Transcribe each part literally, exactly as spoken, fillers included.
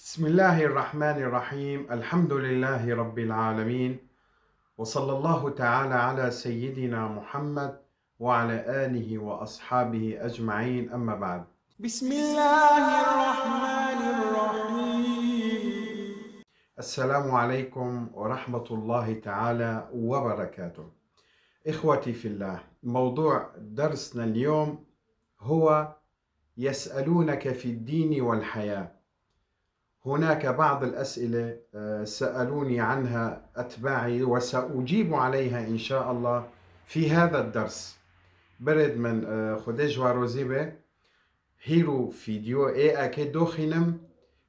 بسم الله الرحمن الرحيم. الحمد لله رب العالمين. وصلى الله تعالى على سيدنا محمد وعلى آله وأصحابه أجمعين. أما بعد. بسم الله الرحمن الرحيم. السلام عليكم ورحمة الله تعالى وبركاته. إخوتي في الله، موضوع درسنا اليوم هو يسألونك في الدين والحياة. هناك بعض الأسئلة، آه، سألوني عنها أتباعي، وسأجيب عليها إن شاء الله في هذا الدرس. Birêd min, e, Xwedê ji we rozî be. Hîro fîdyo ê eke doxînim,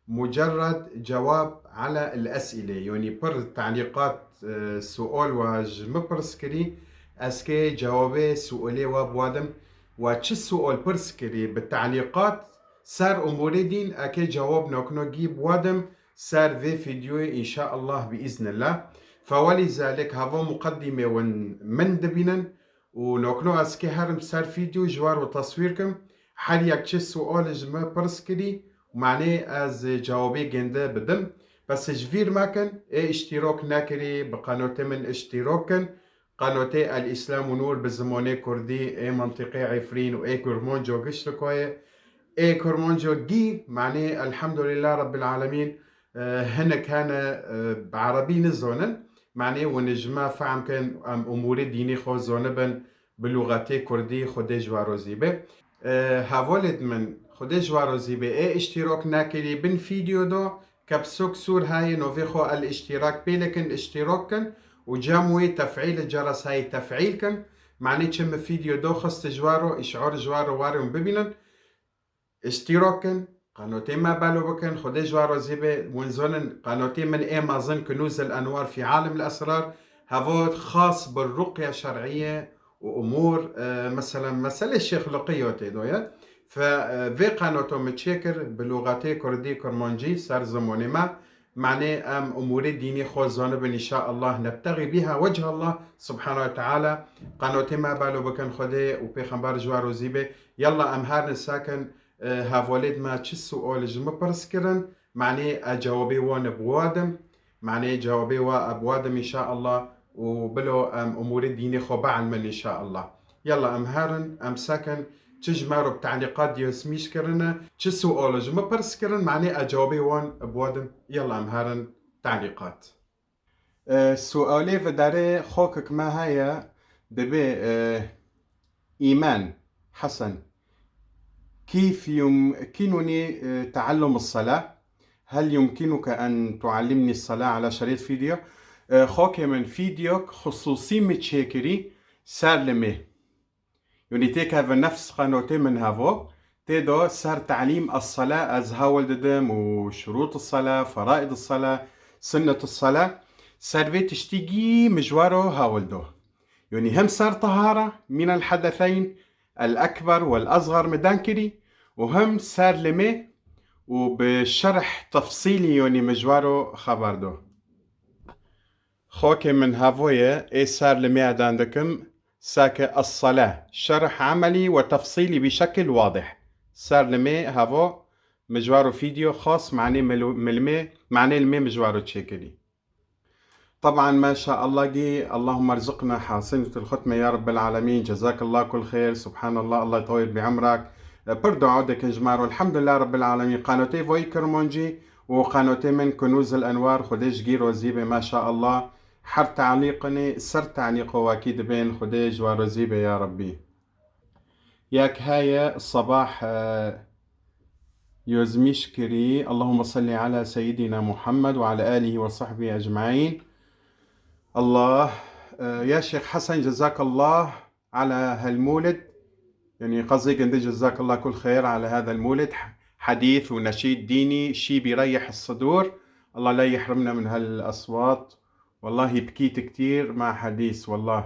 mucerred cewab ala el-esîle. Yanî pir telîqat, e, sual we ji min pirs kirî, ez kê cewabê sualê we biwadim. We çi sual pirs kirî bi telîqat ser umûrê dîn, eke cewab nokno gî biwadim ser vê fîdyoyê, înşaallah, bi îznillah. Fewelîzalik, hava muqedîmê win min dibînin û nokno ez kê herim ser fîdyo ji war û teswîr kim. Her yek çi sual ji me pirs kirî, manê ez cewabê gênde bidim. Bes ji vîr mekin, ê iştîrok nekirî, bi qanotê min iştîrok kin. Qanotê El Îslam û Nûr bi zimanê kurdî, ê mentiqê Efrîn û ê Kurmanco gişt dikoye. Ê Kurmanco gî, manê Elhamdulillah Rabbil Alemîn, e, hinek hene, e, bi erebî nizonin. Manê win ji me fehm kin, em umûrê dînî xwe zonibin, bi lûxetê kurdî Xwedê ji we rozî be. E, hevalêd min, Xwedê ji we rozî be. Ê iştîrok nekirî bin fîdyo do, kepsok sûr hayê novê xwe el iştîrak pê lekin, iştîrok kin û cem wê tef'îl ceres hayê tef'îl kin. Manê çi min fîdyo do xist ji we ro, îşor ji we ro warê hûn bibînin. Îştîrok kin, qanotê me belo bikin, Xwedê ji we rozî be. Win zonin qanotê min ê mezin Kunûz el Enwar fî Alim el Esrar, hevot xas bi ruqya şer'î ye û umûr, e, meselen, meselê Şêx Luqiyo tê do ye. Fe, e, vê qanoto min çêkir bi lûxetê kurdî, kurmancî ser zimonê me. Manê em umûrê dînî xwe zonibin, înşaallah, nebtexî bîha wechallah subhanahu ve teala. Qanotê me belo bikin Xwedê û Pêxember ji we rozî be. Yalla em herin sekin, e, hevalêd me çi sual ji min pirs kirin, manê ez cewabê wan biwadim, manê cewabê wa biwadim înşaallah û bilo em umûrê dînê xwe bielmin înşaallah. Yalla em herin, em sekin, çi ji me ro bi telîqat diyosmîş kirine, çi sual ji min pirs kirin, manê ez cewabê wan biwadim. Yalla em herin telîqat. E, sualê vidarê xokik me heye, dibê, e, Îman Hesen. كيف يمكنني، e, تعلم الصلاة؟ هل يمكنك أن تعلمني الصلاة على شريط فيديو؟ E, xokê min fîdyok xisûsî min çêkirî ser limê. Yanî têkeve nefs qanotê min hevo, tê do ser telîm es-sela ez hewl didim û şurût es-sela, feraid es-sela, sunnet es-sela, ser vê tiştî gî min ji we ro hewl do. Yanî hem ser tahara min el-hedeseyn el-ekber wel-esxer min deng kirî û hem ser limê û bi şerh tefsîlî yanî min ji we ro xeber do. Xokê min hevo ye, ê ser limê ez deng dikim, sake es-sela, şerh emelî we tefsîlî bi şekil wadih. Ser limê hevo, min ji we ro fîdyo xas manê mil-, milmê, manê limê min ji we ro çêkirî. طبعا ما شاء الله gî، اللهم ارزقنا حسنة الختمة يا رب العالمين، جزاك الله كل خير، سبحان الله، الله يطول بعمرك. E, pir dua dikin ji me ro, elhamdulillah rabbil alemîn. Qanotê voyî kirmancî û qanotê min Kunûz el Enwar, Xwedê ji gî rozî be, maşaallah. Her telîqinê ser telîqo wekî dibên, Xwedê ji we rozî be ya Rebbî. Yek heye Sabah, e, yozmîş kirî, اللهم صل على سيدنا محمد وعلى آله وصحبه أجمعين. Allah, e, ya Şêx Hesen, cezakallah. على هالمولد. يعني قصدي قندي جزاك الله كل خير على هذا المولد. ح-، حديث ونشيد ديني، شي بيريح الصدور. الله لا يحرمنا من هالأصوات. والله بكيت كتير مع حديث، والله.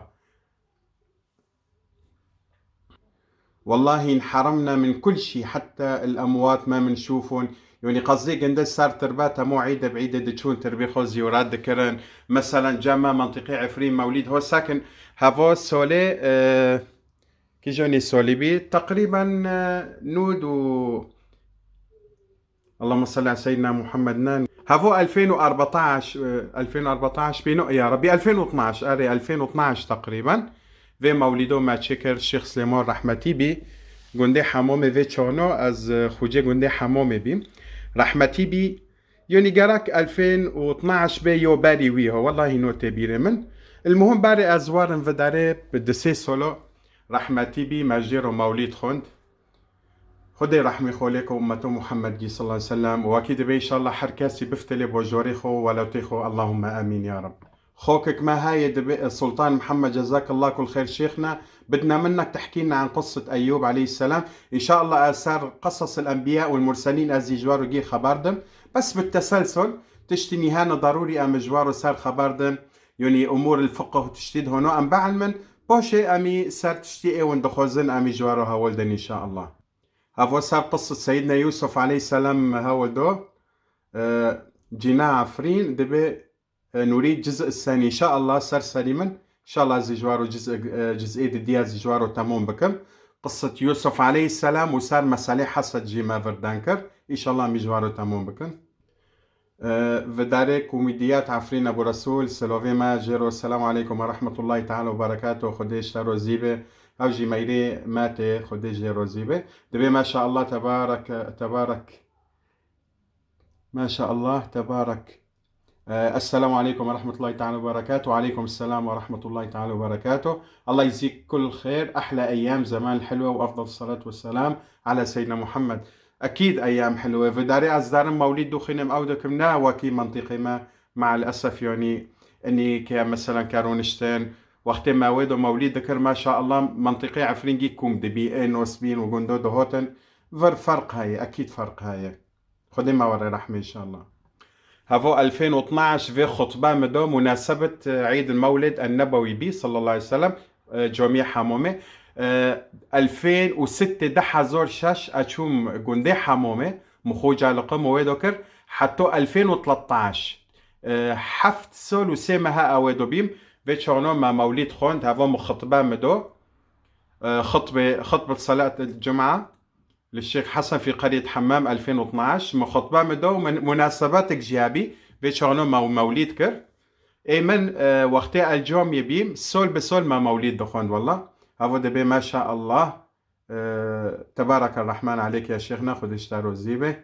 والله انحرمنا من كل شي، حتى الأموات ما منشوفهم. یعنی قصدی گنده سر تربه تمو عیده بعیده دچون تربی خو زیارت دکرن. مثلا جمع منطقه عفرین مولید هو ساکن هوا ساله، اه، کی جونی سالی بی تقریبا، اه، نود و اللهم صل على سيدنا محمد نان. Hevo elfên û arbe'taş, e, elfên û arbe'taş bîno, ya Rabbi, elfên û tnaş, erê, elfên û tnaş teqrîben. Vê mewlîdo me çêkir Şêx Silêman rehmetî bî. Gundê Hemomê vê çano ez, e, xwecê gundê Hemomê bîm. Rehmetî bî, yonî gerek elfên û tnaş bê yo berî wî ho. Wellahî no tê bîrê min. Il muhim berê ez werim vidarê bi di sê solo rehmetî bî, me jê ro mewlîd xwend. Xwedê rehmê xwe lê ke ummeto Muhammed gî sallallahu aleyhi ve sellem. Wekî dibe inşallah her kesî biftilê bo jorê xwe û welatê xwe. Allahümme amin ya Rab. Xokek me heye dibe, e, Sultan Muhammed, cezakallah kul xeyr şêxna, bidne minnek tehkîna an qisset Eyyub aleyhisselam. İnşallah ez ser qisas el enbiya vel murselin ez jî ji waro gî xeber dim. Bes bi teselsel, tiştî nîhane darûrî em ji waro ser xeber dim. Yonî umur el fiqh û tiştî di hono em bielmin. Paşê em î ser tiştî êwin dixwazin em î ji waro hewil din inşallah. Hevo ser qisset Seyyidna Yusuf aleyhisselam hewil do. E, Cîna Efrîn dibe, e, Nûrî ciz sen inşallah ser serî min. İnşallah ez ji waro ciz, e, cizê di diya ji waro temom bikim. Qisset Yusuf aleyhisselam û ser meselê hesed jî me vir den kir. İnşallah em ji waro temom bikin. E, vidarê komîdiyat Efrîn Ebu Resul, silovê me jê ro, selamu aleykum ve rahmetullahi teala ve berekatuh, Xwedê ji te rozî be. Ew jî meyrê me tê, Xwedê jê rozî be. Dibê maşallah, tebarek, tebarek. Maşallah, tebarek. E, Esselamu aleykum ve rahmetullahi teala ve berekatuh. Aleykum selam ve rahmetullahi teala ve berekatuh. Allah yeczik kul xeyr. Ahla eyyam, zeman helwe ve afdal salatu ve selam ala seyyidina Muhammed. Ekîd eyyam helwe. Vidarê ez darim mewlîd dixwînim, ew dikim, ne wekî mentiqê me, mael esef, yonî enî ke mesela ke rûniştin, wextê me wê do mewlîd dikir, maşallah, mentiqê Efrîn gî kûm dibî, ê Nosbîn û gundo dihotin, vir ferq heye, ekîd ferq heye. Xwedê me were rehmê inşallah. Hevo elfên û tnaş vê xutbe min do munasebet, e, Eid el-Mewlid en-Nebewi bî, sallallahu aleyhi ve sellem, e, Camiyê Hemomê. E, elfên û sittê, di hezar şeş, ez çûm gundê Hemomê, min xwe caliqim û wê do kir, heto elfên û tlettaş. E, heft sol û sê meha ew ê do bîm, vê çano me mewlîd xwend, hevo min xutbe min do. E, xutbe, xutbe salat el-Cuma. Li Şêx Hesen fî Qeryet Hemmam elfên û tnaş, min xutbe min do û min munasebetek jî hebî, vê çano me mewlîd kir. Ê min, e, wextê el camiyê bîm, sol bi sol me mewlîd dixwend wella. Hevo dibê maşallah, e, tebareke rehman aleyk ya şêxna, Xwedê ji te rozî be.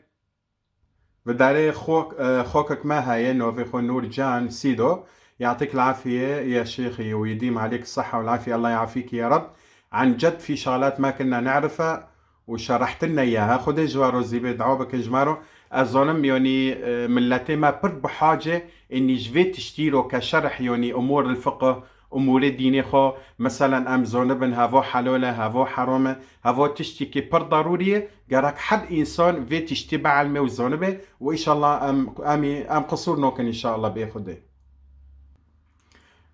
Vidarê xok-, e, xokek me heye, novê xwe Nûr Can Sîdo. Yatîk el-afiye ya şêxî û yedîm aleyk sehha û afiye, Allah yafîk ya Rab. An ced fî şalat ma kinna ne'rife û şerehtinne yaha. Xwedê ji we rozî bê, dua bikin ji me ro. Ez zanim, yonî, e, milletê me pir bi hace, înî ji vê tiştî ro ke şerh, yonî umur el-fiqh, umûrê dînê xwe, meselen em zonibin hevo helal e, hevo heram e, hevo tiştîkî pir darûrî ye, gerek her însan vê tiştî bielmê û zonibe û înşallah em, em, em qisûr nokin înşallah bê Xwedê.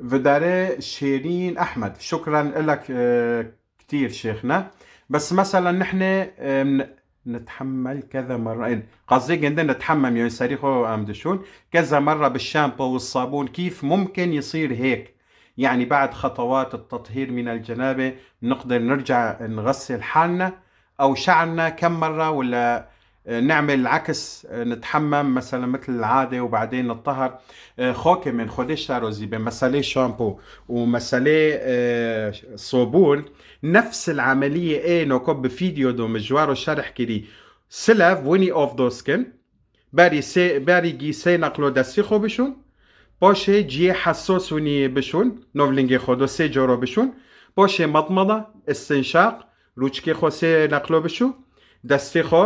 Vidarê Şêrîn Ehmed, şukran ilek, e, ktîr şêxne. Bes mesela nihne, e, n-, nitehemmel keza merra. Qazê gende nitehemmem, yani serî xwe em dişûn. Keza merra bi şampo û sabûn kîf mumkin yisîr hêk. يعني بعد خطوات التطهير من الجنابة نقدر نرجع نغسل حالنا أو شعرنا كم مرة، ولا، آه، نعمل العكس، آه، نتحمم مثلًا مثل العادة وبعدين نطهر؟ آه، خوكي من خديش تاروزي بمسألة شامبو ومسألة، آه، صابون، نفس العملية، ايه، نوكو بفيديو دو مجوارو شرح كري. سلف وني اوف دوسكن. Berî sê, berî gî sê neqlo destî xwe bişûn. Paşê ciyê hesos winî bişûn, nov lingê xwe do sê coro bişûn. Paşê madmada, istinşaq, rûçkê xwe sê neqlo bişû. Destê xwe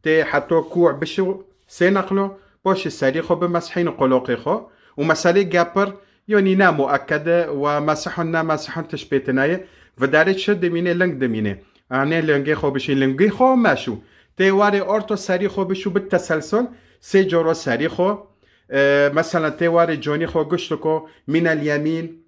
tê heto kû bişû sê neqlo. Paşê serî xwe bimesihîn û qoloqê xwe. Û meselê gepir, yonî ne muekkede we mesihun ne mesihun tiş pê tine ye. Vidarê çi dimîne, ling dimîne. Anê lingê xwe bişî, lingê xwe meşû. Tê warê orto serî xwe bişû bi teselsul, sê coro serî xwe. E, mesela tê warê conî xwe giştiko, minel yemîn,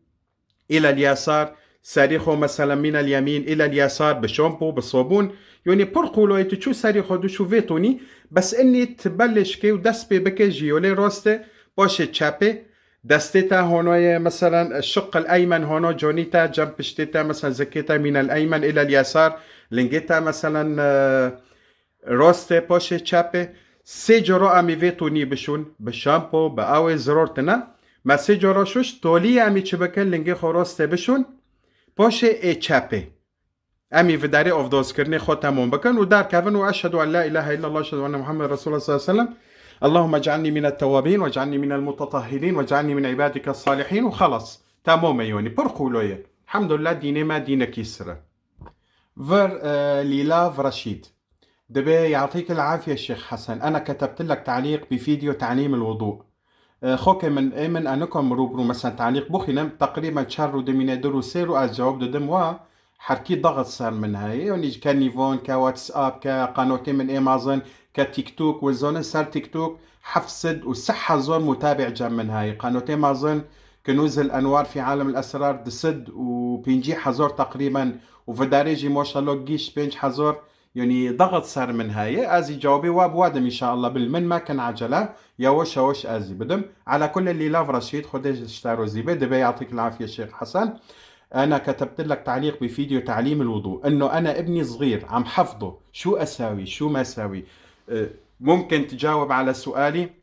ilel yesar, serî xwe mesela minel yemîn, ilel yesar, bi şampo, bi sobûn. Yonî pir qûloyê tu çû serî xwe dişû vê tonî, bes inî ti belê şikê û dest pê bike ji yolê roste, paşê çepê, Destê te hono ye, meselen, şiq el eymen hono, conî te, cem piştê te, meselen, zikê te, mînel eymen ilel yesar, lingê te, meselen, e, rost e, paşê çep e, Sê coro em ê vê tonî bişûn, bi şampo, bi awê ziror tine. Me sê coro şûşt, tolî em ê çi bikin, lingê xwe rostê bişûn, poşê ê çepê. Em ê vidarê ovdozkirinê xwe temom bikin û derkevin û eşhedû en la ilahe illallah, eşhedû enne Muhammed Resulullah sallallahu aleyhi ve sellem. Allahümme ec'alni minel tevvabin ve ec'alni minel mutetahhirin ve ec'alni min ibadike salihin û xelas. Temom e yonî. Pir qûlo ye. Elhamdülillah dînê me dînekî sir e. Vir, e, Lîlav Reşîd. Dibê yatîk el afiye Şêx Hesen. Ena ketebtilek talîq bi fîdyo talîm el wudu. E, xokê min, ê min enikom rû bi rû mesela talîq bixwînim, teqrîben çar rû dimîne du rû sê rû ez cewab didim wa, herkî daxit ser min heye. Yonî ke nîvon, ke WhatsApp, ke qanotê min ê mazin, ke TikTok, win zonin ser TikTok, heft sed û sih hezar mutabî cem min heye. Qanotê mazin, Kunûz el Enwar fî Alem el Esrar, du sed û pêncî hezar teqrîben û vidarê jî maşallah gîş pênc hezar, yonî daxit ser min heye. Ez ê cewabê wa bi wa dim inşallah bil min mekin ecele. Yavaş yavaş ez ê bidim. Ala kulli Lîlav Reşîd, Xwedê ji te rozî be, dibê yatîk el afiye Şêx Hesen. Ena ketebtilek talîq bi fîdyo talîm el wudu. Inno ena ibnî zigîr, am hefdo. Şu esawi, şu mesawi. E, mumkin tecawib ala sualî?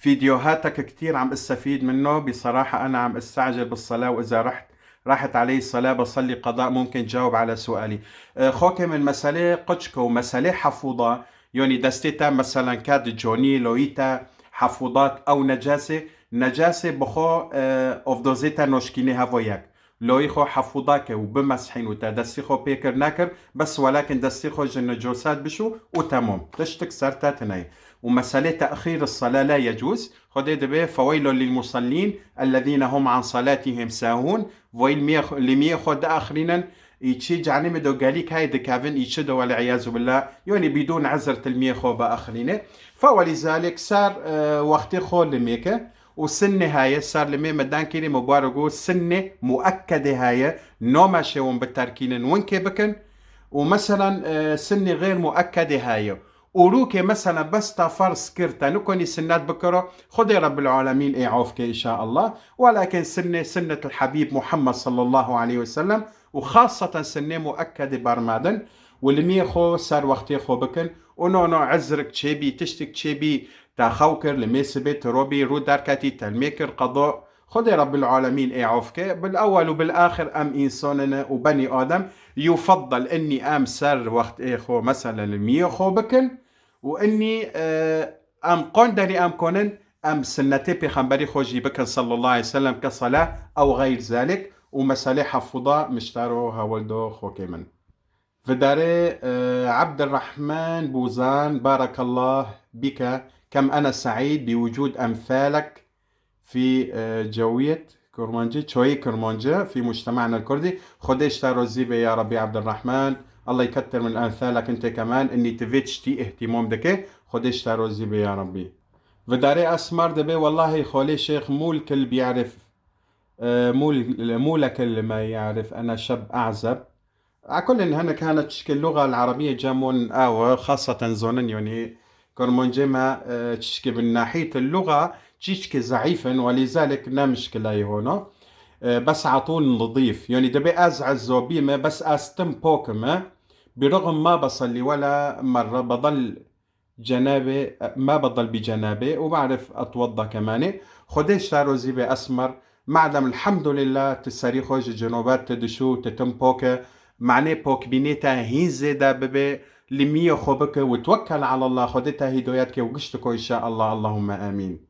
فيديوهاتك كتير عم استفيد منه. بصراحة أنا عم استعجل بالصلاة، وإذا رحت، راحت علي الصلاة بصلي قضاء. ممكن تجاوب على سؤالي؟ E, xokê min meselê qiçko û meselê hefuda, yonî destê te meselen ket, conî, loyî te, hefudat ew necasê, necasê bi xwe, e, ovdozê te noşkînê hevo yek. Loyî xwe hefuda ke û bimeshîn û te destî xwe pê kir nekir, bes welakin destî xwe ji necosat bişû û temam. Tiştik ser te tine ye. Û meselê te'xîr sala la yecûz, Xwedê dibê, فويل للمصلين الذين هم عن صلاتهم ساهون. Voy li miyê xwe, li miyê xwe diaxirînin, î çi cehennemê do gelîk hay dikevin, î çi do, wele iyazu billah, yonî bidûn ezr til miyê xwe biaxirîne. Fe welîzalek ser, e, wextê xwe li mê ke. Û sinnê heye, ser li mê me dan kirî, me bar got sinnê muekkedê heye, nome şê win biterkînin, win kê bikin. Û meselen, e, sinnê xêr muekkedê heye. Û rûkê meselen bes ta ferz kir, te nikonî sinnet bikiro, Xwedê Rebbil Alemîn ê of ke inşaallah. Welakin sinnê, sinnetul Habîb Muhammed sallallahu aleyhi ve sellem û xaseten sinnê muekkedê bermedin û li miyê xwe ser wextê xwe bikin. Û no, no, ezrik çêbî, tiştik çêbî, te xew kir, li mê sibê tirobî, rû derketî, telmê kir, qedo. Xwedê Rebbil Alemîn ê of ke. Bil ewel û bil axir em însanine û benî Adem. Yufaddal innî em ser wextê xwe, meselen, li miyê xwe bikin û innî, e, em qon derî em konin, em sinnetê pêxemberî xwe jî bikin sallallahu aleyhi ve sellem ke sala ew xeyr zalik û meselê hefuda miştaro hewil do xokê min. Vidarê, e, Abdurrahman Buzan, barakallah bike, kem ene seîd bi wucud emsalek fi, e, cewiyet Kurmancî, çoyî Kurmancî, fi mujtema'na el-Kurdî. Xwedê ji te rozî be ya Rabbî Abdurrahman. Allah yekettir min emsalek inte keman, innî ti vê tiştî îhtîmam dike. Xwedê ji te rozî be ya Rabbî. Vidarê Esmar dibê, wellahî xolê Şêx Mulk el biyarif, e, Mul-, Mulek el ma yarif, ena şeb a'zeb. A kulin hinek hene tişkê luga el-Erebiye cem wan awe, xaseten zonin, yonî Kurmancê me, e, tişkê min nahît luga tişkê zeîf in, welîzalik ne mişkileyê hona. E, bes etûn nedîf. Yonî dibê ez ezobî me, bes ez tim pok me. Bi rixm ma besellî wela merre bedel cenabê, ma bedel bi cenabê û be'rif etwedda kemanê. Xwedê ji te rozî be Esmer. Madem elhamdulillah, ti serî xwe ji cenobet ti dişû, ti tim poke, manê pokbînê te hîn zêde bibe, li miyê xwe bike û twekkel alallah, Xwedê te hîdoyet ke û gişt ko inşaallah, Allahümme amîn.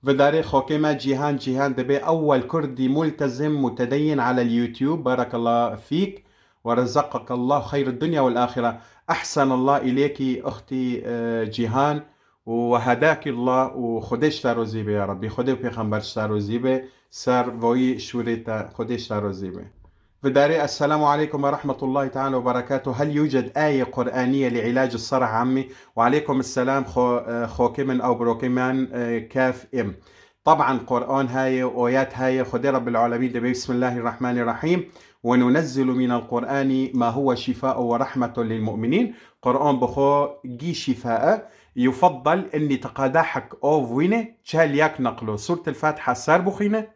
Vidarê xokê me Cîhan, Cîhan dibê ewwel Kurdî multezim mutedeyyin alel YouTube, barakallah fîk ve rezeqakallah xeyr dunya vel axire. Ehsenallah ilêkî uxtî, e, Cîhan. û hedakillah û Xwedê ji te rozî be ya Rabbî. Xwedê û Pêxember ji te rozî be. Ser voyî şûrê te Xwedê ji te rozî be. Vidarê, Esselamu aleykum ve rahmetullahi teala ve berekatuh. Hel yuced aye Qur'aniye li ilac sarah ammi? Ve aleykum esselam, xo-, e, xokê min ew birokê min, e, kef im. Teban Qur'an heye, oyat heye, Xwedê Rebbil Alemîn dibê, Bismillahirrahmanirrahîm. Ve nunezzilu minel Qur'ani ma huve şifaun ve rahmetun lil mu'minîn. Qur'an bi xwe gî şîfa e. Yufaddal innî tiqada hek ov wîne, çel yek neqlo Sûretil Fatiha ser bixwîne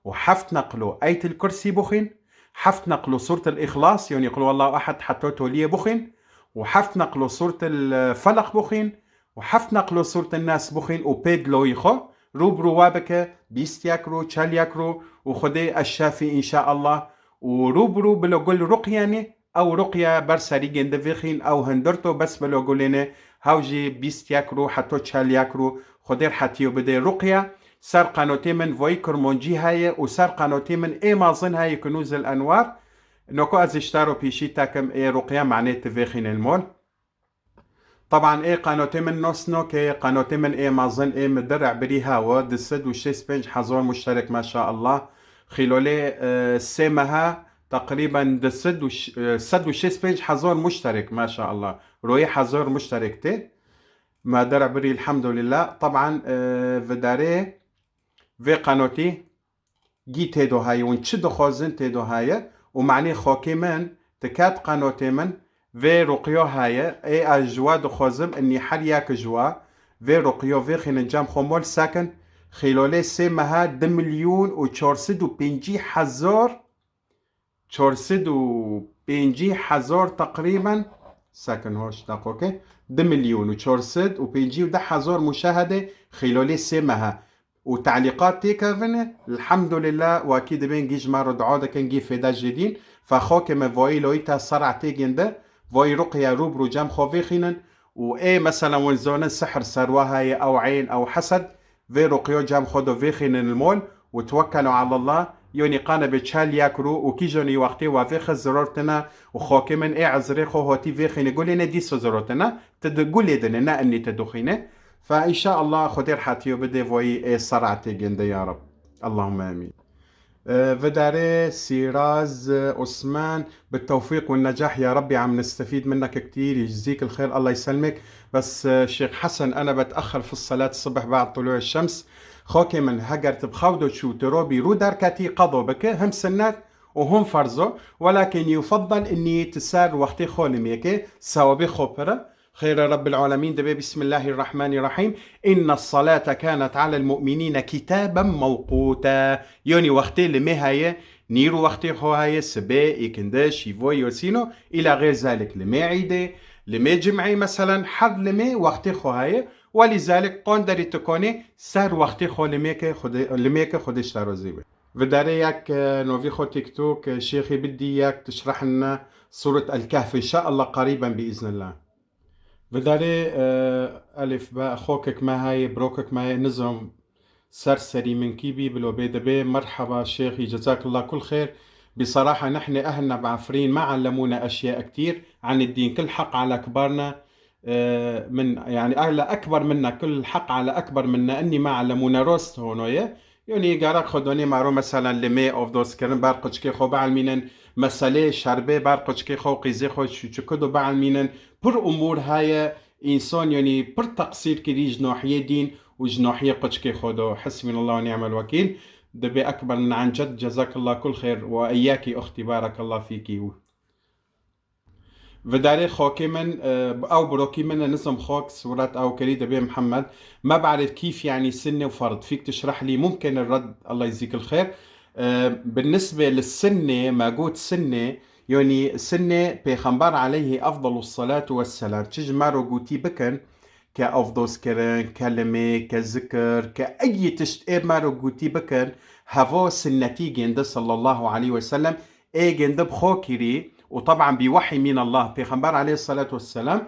û heft neqlo Eyetil Kursî bixwîn, heft neqlo Sûretil Îxlas, yanî Qul huwallahu ehad heta toliyê bixwîn û heft neqlo Sûretil, e, Felaq bixwîn û heft neqlo Sûretin Nas bixwîn û pê diloyî xwe rû bi rû wa bike, bîst yek rû, çel yek rû û Xwedê eşşafî înşaallah û rû bi rû bilo gul ruqyenî, ew ruqye ber serî gêndi vêxîn, ew hindirto bes bilo gulêne, hew jî bîst yek rû heto çel yek rû Xwedê rehetiyo bidê ruqye. Ser qanotê min voyî kurmoncî heye û ser qanotê min ê mazin heye Kunûzil Enwar. Noko ez îştaro pîşî tekim ê ruqye manê ti vêxînê li mol. Taban ê qanotê min nos no ke qanotê min ê mazin ê mi dir'e birî hawa di sed û şêst pênc hezar muşterek maşaallah. Xîlolê, e, sê meha teqrîben di sed û ş-, e, sed û şêst pênc hezar muşterek maşaallah. Royê hezar muşterek tê. Me dir'e birî elhamdulillah. Taban, e, vidarê vê qanotî gî tê do heye, hûn çi dixwazin tê do heye û manê xakê min, ti ket qanotê min, vê ruqyo heye, ê ez ji we dixwazim, inî her yek ji we, vê ruqyo vêxînin cem xwe mol sekin, xîlolê sê meha du milyon û çar sed û pêncî hezar, çar sed û pêncî hezar teqrîben, sekin hoş daqoke, du milyon û çar sed û pêncî û du hezar muşahede xîlolê sê meha. û telîqat têkevine, elhamdulillah, wakî dibên gî ji me re dua dikin, gî fêde jê dîn. Fe xakê me vayî loyî te ser'a têgên de, vayî ruqye rû bi rû cem xwe vêxînin û ê, mesela, win zonin sihr ser we heye, ew eyn, ew hesed, vê ruqyo cem xwe de vêxînin li mol û twekkelo alallah, yonî qane bi çel yek rû û kîjonî wextê we vêxist ziror tine û xakê min ê ezirê xwe hotî vêxîne gulê ne dîso ziror tine, ti di gulê dine, ne enî ti dixwîne. Fe înşaallah Xwedê rehetiyo bide voyî ê ser'a têgên de ya Reb. Allahümme amîn. Ee, Vedare Siraz, e, Osman, بالتوفيق والنجاح يا ربي عم نستفيد منك كتير يجزيك الخير الله يسلمك. بس آه، شيخ حسن، أنا بتأخر في الصلاة الصبح بعد طلوع الشمس. Xokê min, heger tu bi xew de çû tu robî rû derketî qedo bike, him sinnet û him ferzo, welakin yufeddel innî tu ser wextê xwe limêke, sewabê xwe pir e. Xêra Rebbil Alemîn dibe, Bismillahirrahmanirrahîm. İnne salate kanet alel mu'minîne kitaben mewqûte. Yonî wextê limê heye, nîr û wextê xwe heye, sibê, îkinde, şîvo, yosîno, îla xêr zalik limê îdê, limê cim'ê, meselen, her limê wextê xwe heye. Welîzalik qon derî tu konê ser wextê xwe limêke Xwedê, limêke Xwedê ji te rozî be. Vidarê yek, e, novî xwe TikTok, e, şêxî bidî yek tişrehne Sûret El Kehf, înşaallah qerîben bi îznillah. Vidarê, e, Elif be, xokek me heye, birokek me heye, nizom ser serî min kî bî, bilo bê dibe, merheba şêxî, cezakillah kul xêr. بصراحة نحن أهلنا بعفرين ما علمونا أشياء كتير عن الدين، كل حق على كبارنا. Ee, min, yani, أهل أكبر منا، كل حق على أكبر منا، إني ما علمونا، rost hono ye. Yonî gerek xwe donê mero, meselen, limê ovdoskirin ber quçikê xwe bielmînin, meselê şerbê ber quçikê xwe û qîzê xwe çi, çi kudo bielmînin. Pir umûr heye, însan, yonî, pir teqsîr kirî ji nahiyê dîn û ji nahiyê quçikê xwe do. Hasbunallah ve ni'mel wekîl. Dibe ekber min an ced, cezakillah kul xêr ve eyyaki uxti, barakallah fîkî. Vidarê xokê min, e, ew birokî min e, nizim xok, sûret ew kirî dibe Mihemed. ما بعرف كيف يعني سنة وفرض، فيك تشرح لي؟ ممكن الرد، الله يجزيك الخير. E, بالنسبة للسنة، ما قوت سنة، yonî سنة Pêxember عليه أفضل الصلاة والسلام çi ji me re gotî bikin, ke ovdoskirin, ke limê, ke zikir, ke eyî tişt ê me re gotî bikin, hevo sinnetî gêndi sallallahu aleyhi ve sellem, ê gêndi bi xo kirî û teban bi wehî min Allah, Pêxember aleyhissalatu vesselam,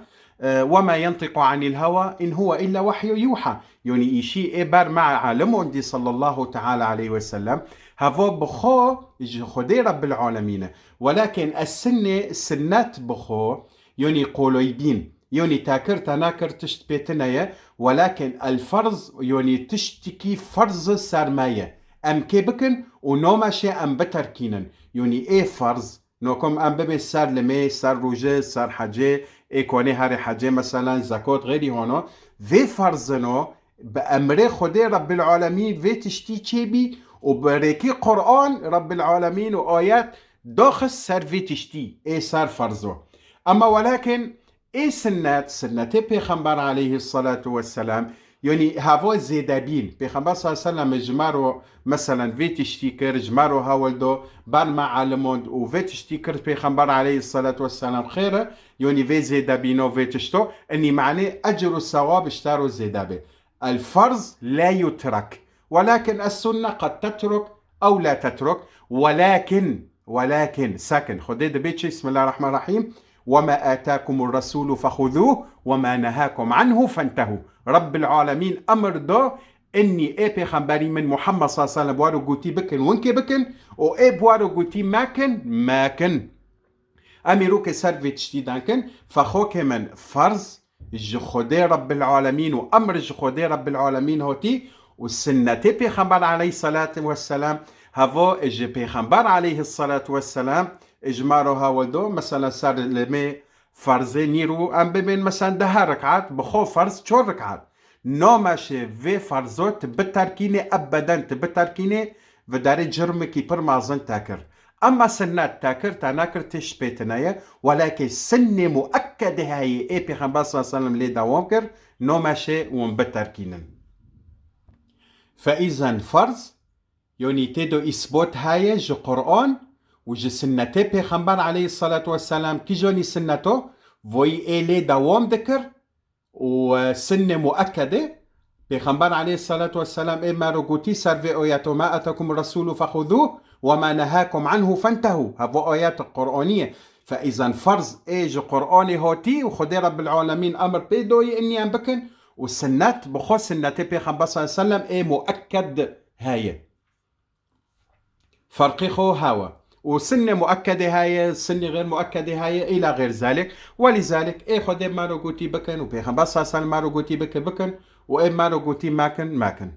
e, وما ينطق عن الهوى إن هو إلا وحي يوحى. Yonî îşî ê ber me alim ondî sallallahu teala aleyhi ve sellem, hevo bi xo ji Xwedê Rebbil Alemîn e. Welakin es-sinne, sinnet bi xo, yonî qoloybîn, yonî te kir, te nakir, tişt pê tine ye, welakin el-ferz, yonî tiştikî ferz ser me ye. Em kê bikin û nomeşê em biterkînin. Yonî ê ferz, nokom em bibê ser limê, ser rûjê, ser hecê, ê konê herê hecê, meselen, zekot, xeyrî hono, vê ferzin o, bi emrê Xwedê Rebbil Alemîn vê tiştî çêbî û bi rêkî Quran Rebbil Alemîn û ayet daxist ser vê tiştî, ê ser ferz o. Ema welakin ê sinnet, sinnetê Pêxember aleyhissalatu vesselam, Yanî hava zêdebîn. Pêxember sallallahu aleyhi ve sellem ji me ro, meselen, vê tiştî kir, ji me ro hewl do, ber me elimond û vê tiştî kir Pêxember aleyhissalatu vesselam xêr e, yanî vê zêdebîno vê tişto, enî manê ecr û sewab ji te ro zêde bê. El farz la yutrak. Welakin es sunne qed tetruk ew la tetruk. Welakin, welakin, sakin. Xwedê dibê çi? Bismillahirrahmanirrahim. Ve ma atakumur rasulu fexuzuh ve ma nehakum anhu fentehu. Rabbil alemîn emir da, innî ê pêxemberî min Muhammed sallallahu aleyhi ve sellem waro gotî bikin, winkê bikin, û ê bi waro gotî mekin, mekin. Em îro ke ser vê tiştî dankin, fexokê min farz ji Xwedê Rabbil Alemîn û emr ji Xwedê Rabbil Alemîn hotî û sinnetê Pêxember aleyhissalatu vesselam, hevo ji Pêxember aleyhissalatu vesselam ji me re hewil do, mesela ser limê ferzê nîrû em bibên mesela deh rekat, bi xwe ferz çor rekat. Nameşê vê ferzo tu biterkînê ebeden, tu biterkînê, vidarê cirmekî pir mezin te kir. Ema sinnet te kir, te nekir, tişt pê tune ye, welakê sinnê muekkedê heye ê Pêxember sallallahu aleyhi ve sellem lê dewam kir, nameşê hûn biterkînin. Feîzen ferz, yanî tê do îsbot heye ji Quran û ji sinnetê Pêxember aleyhissalatu vesselam, kîjanî sinneto, voyî ê lê dewam dikir, û, e, sinnê muekkedê, Pêxember aleyhissalatu vesselam ê me ro gotî ser vê ayet, "Ve ma atakum rasulu fexuzuh ve ma nehakum anhu fentehu." Hevo ayet Qur'anî ye. Feîzen ferz ê ji Qur'anê hotî û Xwedê Rabbil Alemîn emir pê doyî, innî em bikin û sinnet, bi xwe sinnetê Pêxember sallallahu aleyhi ve sellem ê muekked heye. Ferqê xwe hewe. Û sinnê muekkedê heye, sinnê xêr muekkedê heye, îla xêr zalik. Welî zalik, ê Xwedê me ro gotî bikin û Pêxember sallallahu aleyhi ve sellem me ro gotî bike bikin û ê me ro gotî mekin, mekin.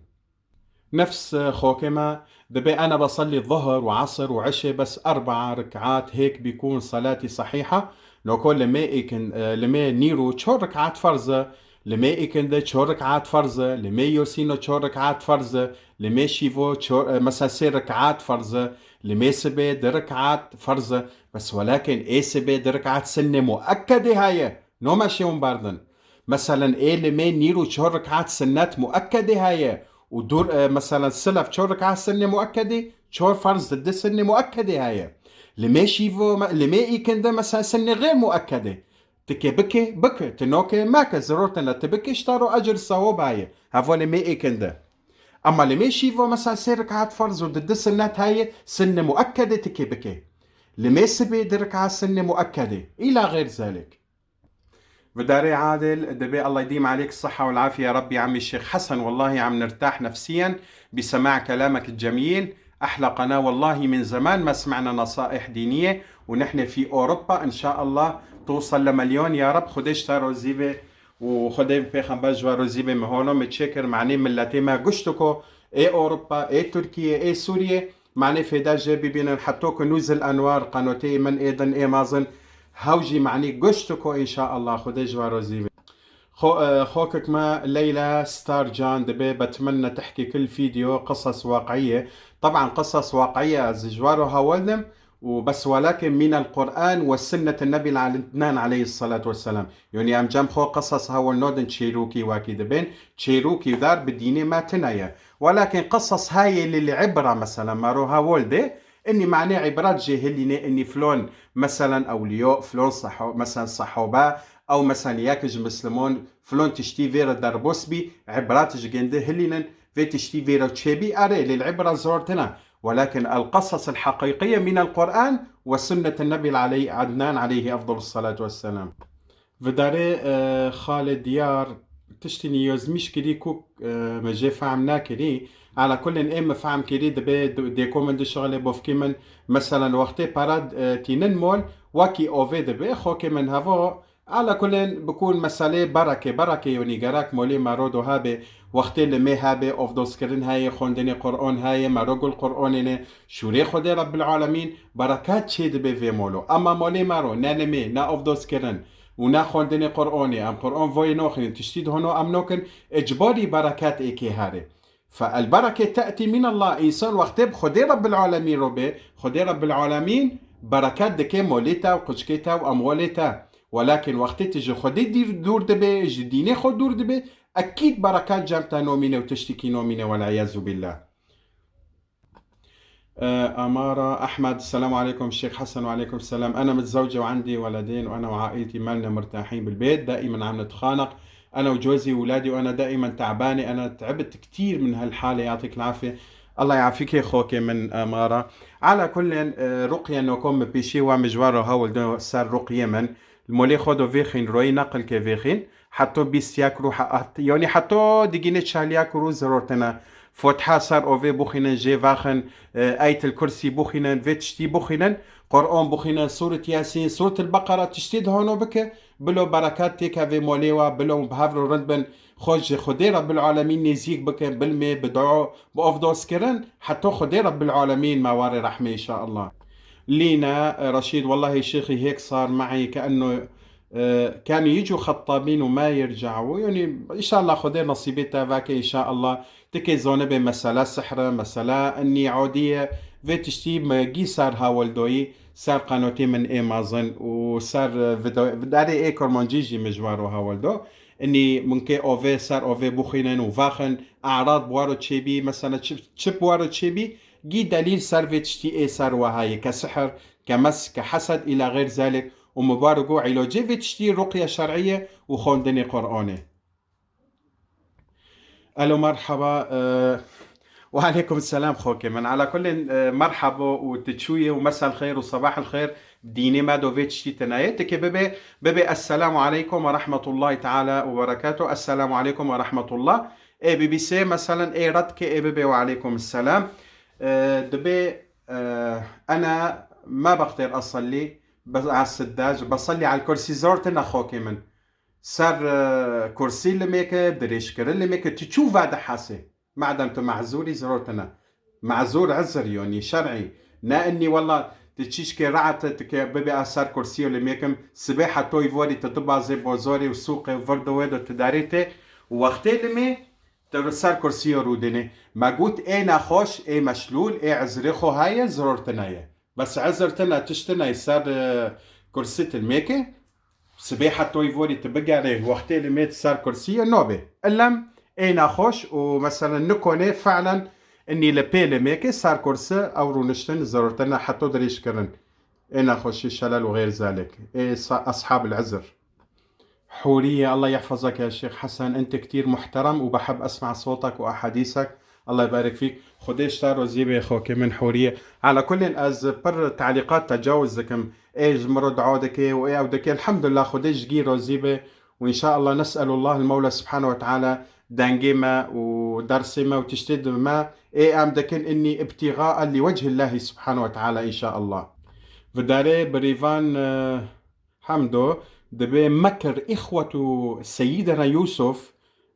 Nefs, e, xokê me, dibê ene besellî zuhr û esr û eşê bes erbaa rekat hêk bîkûn salatî sehîha. Noko limê îkin, e, limê nîrû çor rekat ferz e, limê îkinde çor rekat ferz e, limê yosîno çor rekat ferz e, limê şîvo çor, e, mesela sê rekat ferz e, limê sibê di rekat ferz e. Bes welakin ê sibê di rekat sinnê muekkedê heye. Nameşê hûn berdin. Meselen ê limê nîrû çor rekat sinnet muekkedê heye. Û dur, e, meselen silef çor rekat sinnê muekkedê, çor ferz di di sinnê muekkedê heye. Limê şîvo, me-, limê îkinde mesela sinnê xêr muekkedê. Tikê bike, bike. Ti noke, meke. Zirortine ti bike, ji te ro ecr sewab heye. Hevalê mê êkinde. Ema li mê şîvo mesela sê rekat ferz û di di sinnet heye, sinne muekkedê tikê bike. Li mê sibê di rekat sinne muekkedê. Îla xêr zelek. Vidarê Adil, dibê Allah yedîm aleyk siha wal afiye, Rabbî emî Şêx Hesen, wellahî em nirtah nefsiyen bi sema kelamek cemîl. Ehla qena, wellahî min zeman ma semana nesaih dîniye û nihne fî Ewropa, inşaallah tûsel le milyon ya Reb, Xwedê ji te rozî be û Xwedê Pêxember ji we rozî be. Min holo min çêkir, manê miletê me guştiko ê Ewropa, ê Tirkiye, ê Sûriye, manê fêda jê bibînin, heto ku Nûzil Enwar qenoteyê min ê din ê mezin, hew jî manî guştiko, inşaallah Xwedê ji we rozî be. Xo-, e, xokek me Leyla Star Can dibê, betmenne tehkî kil fîdyo qisas waqiye. Teban qisas waqiye ez ji we re hewil dim û bes welakin mînel Qur'an we sinnetin Nebî Adnan aleyhissalatu vesselam. Yanî em cem xwe qisas hewil nodin çêrokî wekî dibên. Çêrokî dar bi dînê me tune ye. Welakin qisas heye lil ibra, mesela me ro hewil dê. Inî manê ibrat jê hilîne, inî flon, meselen ewliyo, flon seho-, meselen sehobe, ew meselen yek ji mislimon, flon tiştî vê re derbas bî, ibrat ji gindi hilînin, vê tiştî vê re çêbî, erê, lil ibra zortine. Welakin el qisas el heqîqiye mînel Qur'an ve sunnetin Nebî aleyh-, Adnan aleyhi efdalus salatu vesselam. Vidarê, e, xalê diyar, tiştî nîyozmîş kirî ku, e, me jê fehm nekirî. Ala kulên ê me fehm kirî dibê d-, dêko min dişixilê bofkî min, meselen wextê para, e, tînin mol, wekî ovê dibê, xokê min hevo, ala kulên bikûn meselê berekê, berekê yonî gerek molê me ro do hebê, wextê limê hebê, ovdozkirin heye, xwendinê Qur'on heye, me ro gul Qur'onê ne, şûrê Xwedê Rebbil Alemîn, bereket çê dibe vê molo. Ema molê me ro, ne limê, ne ovdozkirin, û ne xwendinê Qur'onê, em Qur'on voyê noxwînin, tiştî di hono em nokin, icbarî bereket ê kê herê. Fe el bereke te'tî min Allah, însan wextê bi Xwedê Rebbil Alemîn ro bê, Xwedê Rebbil Alemîn bereket dike molê te û quçikê te û emwalê te. Welakin wextê tu ji Xwedê dîr, dûr dibe, ji dînê xwe dûr dibe, أكيد بركات جابتها نومينة وتشتكي نومينة والعياذ بالله. آه، أمارة أحمد، السلام عليكم شيخ حسن. وعليكم السلام. أنا متزوجة وعندي ولدين، وأنا وعائلتي مالنا مرتاحين بالبيت، دائما عم نتخانق أنا وجوزي وولادي، وأنا دائما تعبانة. أنا تعبت كتير من هالحالة، يعطيك العافية. الله يعافيك يا خوكي من أمارة. على كل، آه، رقية نوكم بيشي ومجوار هاول دو سر رقية من المولي خودو فيخين روي نقل كي فيخين. حتى بيستياك روح أت-، يعني حتى ديجيني تشالياك روز رورتنا. فوتحا سر أوفي بوخينن جي فاخن، آه، آية الكرسي بوخينن، فيتشتي بوخينن، قرآن بوخينن، سورة ياسين، سورة البقرة، تشتي دهونو بك، بلو بركات تيكا في موليوا، بلو بهافرو رندبن، خوش خدي رب العالمين نزيك بك، بالمي، بدعو، بأفضل سكرن، حتى خدي رب العالمين ما واري رحمة إن شاء الله. لينا، آه، رشيد، والله شيخي هيك صار معي، كأنه آه، كانوا يجوا خطابين وما يرجعوا. يعني، إن شاء الله خدي نصيبي تافاكي إن شاء الله. تكي زونبي مسألة سحرة، مسألة إني عودية. في تشتي ما جي سار هاولدوي، سار قنوتي من إيمازن، وسار فيديو، داري إيه كورمانجيجي مجوار وهاولدو. إني ممكن أوفي، سار أوفي بوخينن وفاخن، أعراض بوارو تشيبي، مثلًا تشيب، تشيب بوارو تشيبي، جي دليل سار في تشتي إيه سار وهاي كسحر، كمس، كحسد إلى غير ذلك، ومبارك وعلاجي في تشتي رقية شرعية وخوندني قرآني. ألو، مرحبا. آه، وعليكم السلام خوكي. من على كل، آه، مرحبا وتشوية ومساء الخير وصباح الخير. ديني ما دو في تشتي تنايتك ببي، ببي السلام عليكم ورحمة الله تعالى وبركاته. السلام عليكم ورحمة الله. إيه بي بي سي مثلًا، إيه ردك، إيه ببي وعليكم السلام. آه، دبي، آه، أنا ما بقدر أصلي بس على السداج، بصلي على الكرسي. زرتنا خوكي من سر، آه، كرسي لميك، دريش كرن لميك، تشوف هذا حاسي. معدم تمعزوري زرتنا. معزور عذر يعني شرعي. نا إني والله تشيشكي رعت تك ببي أسر كرسي لميكم سباحة توي فوري تطبع زي بوزوري وسوقي وفردو ويدو تداريتي. وقتي لمي تر سر كرسي رودني. ما قلت إيه ناخوش، إيه مشلول، إيه عذري خو هاي زرورتنايا. بس عذرتنا تشتناي سر، آه، كرسي تلميكي. سبيحة توي فوري تبقى عليه وقتي لميت سر كرسي نوبي. إلم إيه ناخوش ومثلًا نكوني فعلًا إني لبي لميكي سر كرسي أو رونشتن زرورتنا حتى دريش كرن. إيه ناخوش الشلل وغير ذلك. إيه ص-، أصحاب العذر. حورية، الله يحفظك يا شيخ حسن، أنت كتير محترم وبحب أسمع صوتك وأحاديثك. الله يبارك فيك. خديش تارو زيبة خوكي من حورية. على كل، أز بر تعليقات تجاوز دكم. إيج مرد عودك وإيه أودك. الحمد لله، خديش جيرو زيبة. وإن شاء الله نسأل الله المولى سبحانه وتعالى دانجيما ودرسما وتشتد ما إيه أم دكن إني ابتغاء لوجه الله سبحانه وتعالى إن شاء الله. فداري بريفان، آه، حمدو، دبي مكر إخوة سيدنا يوسف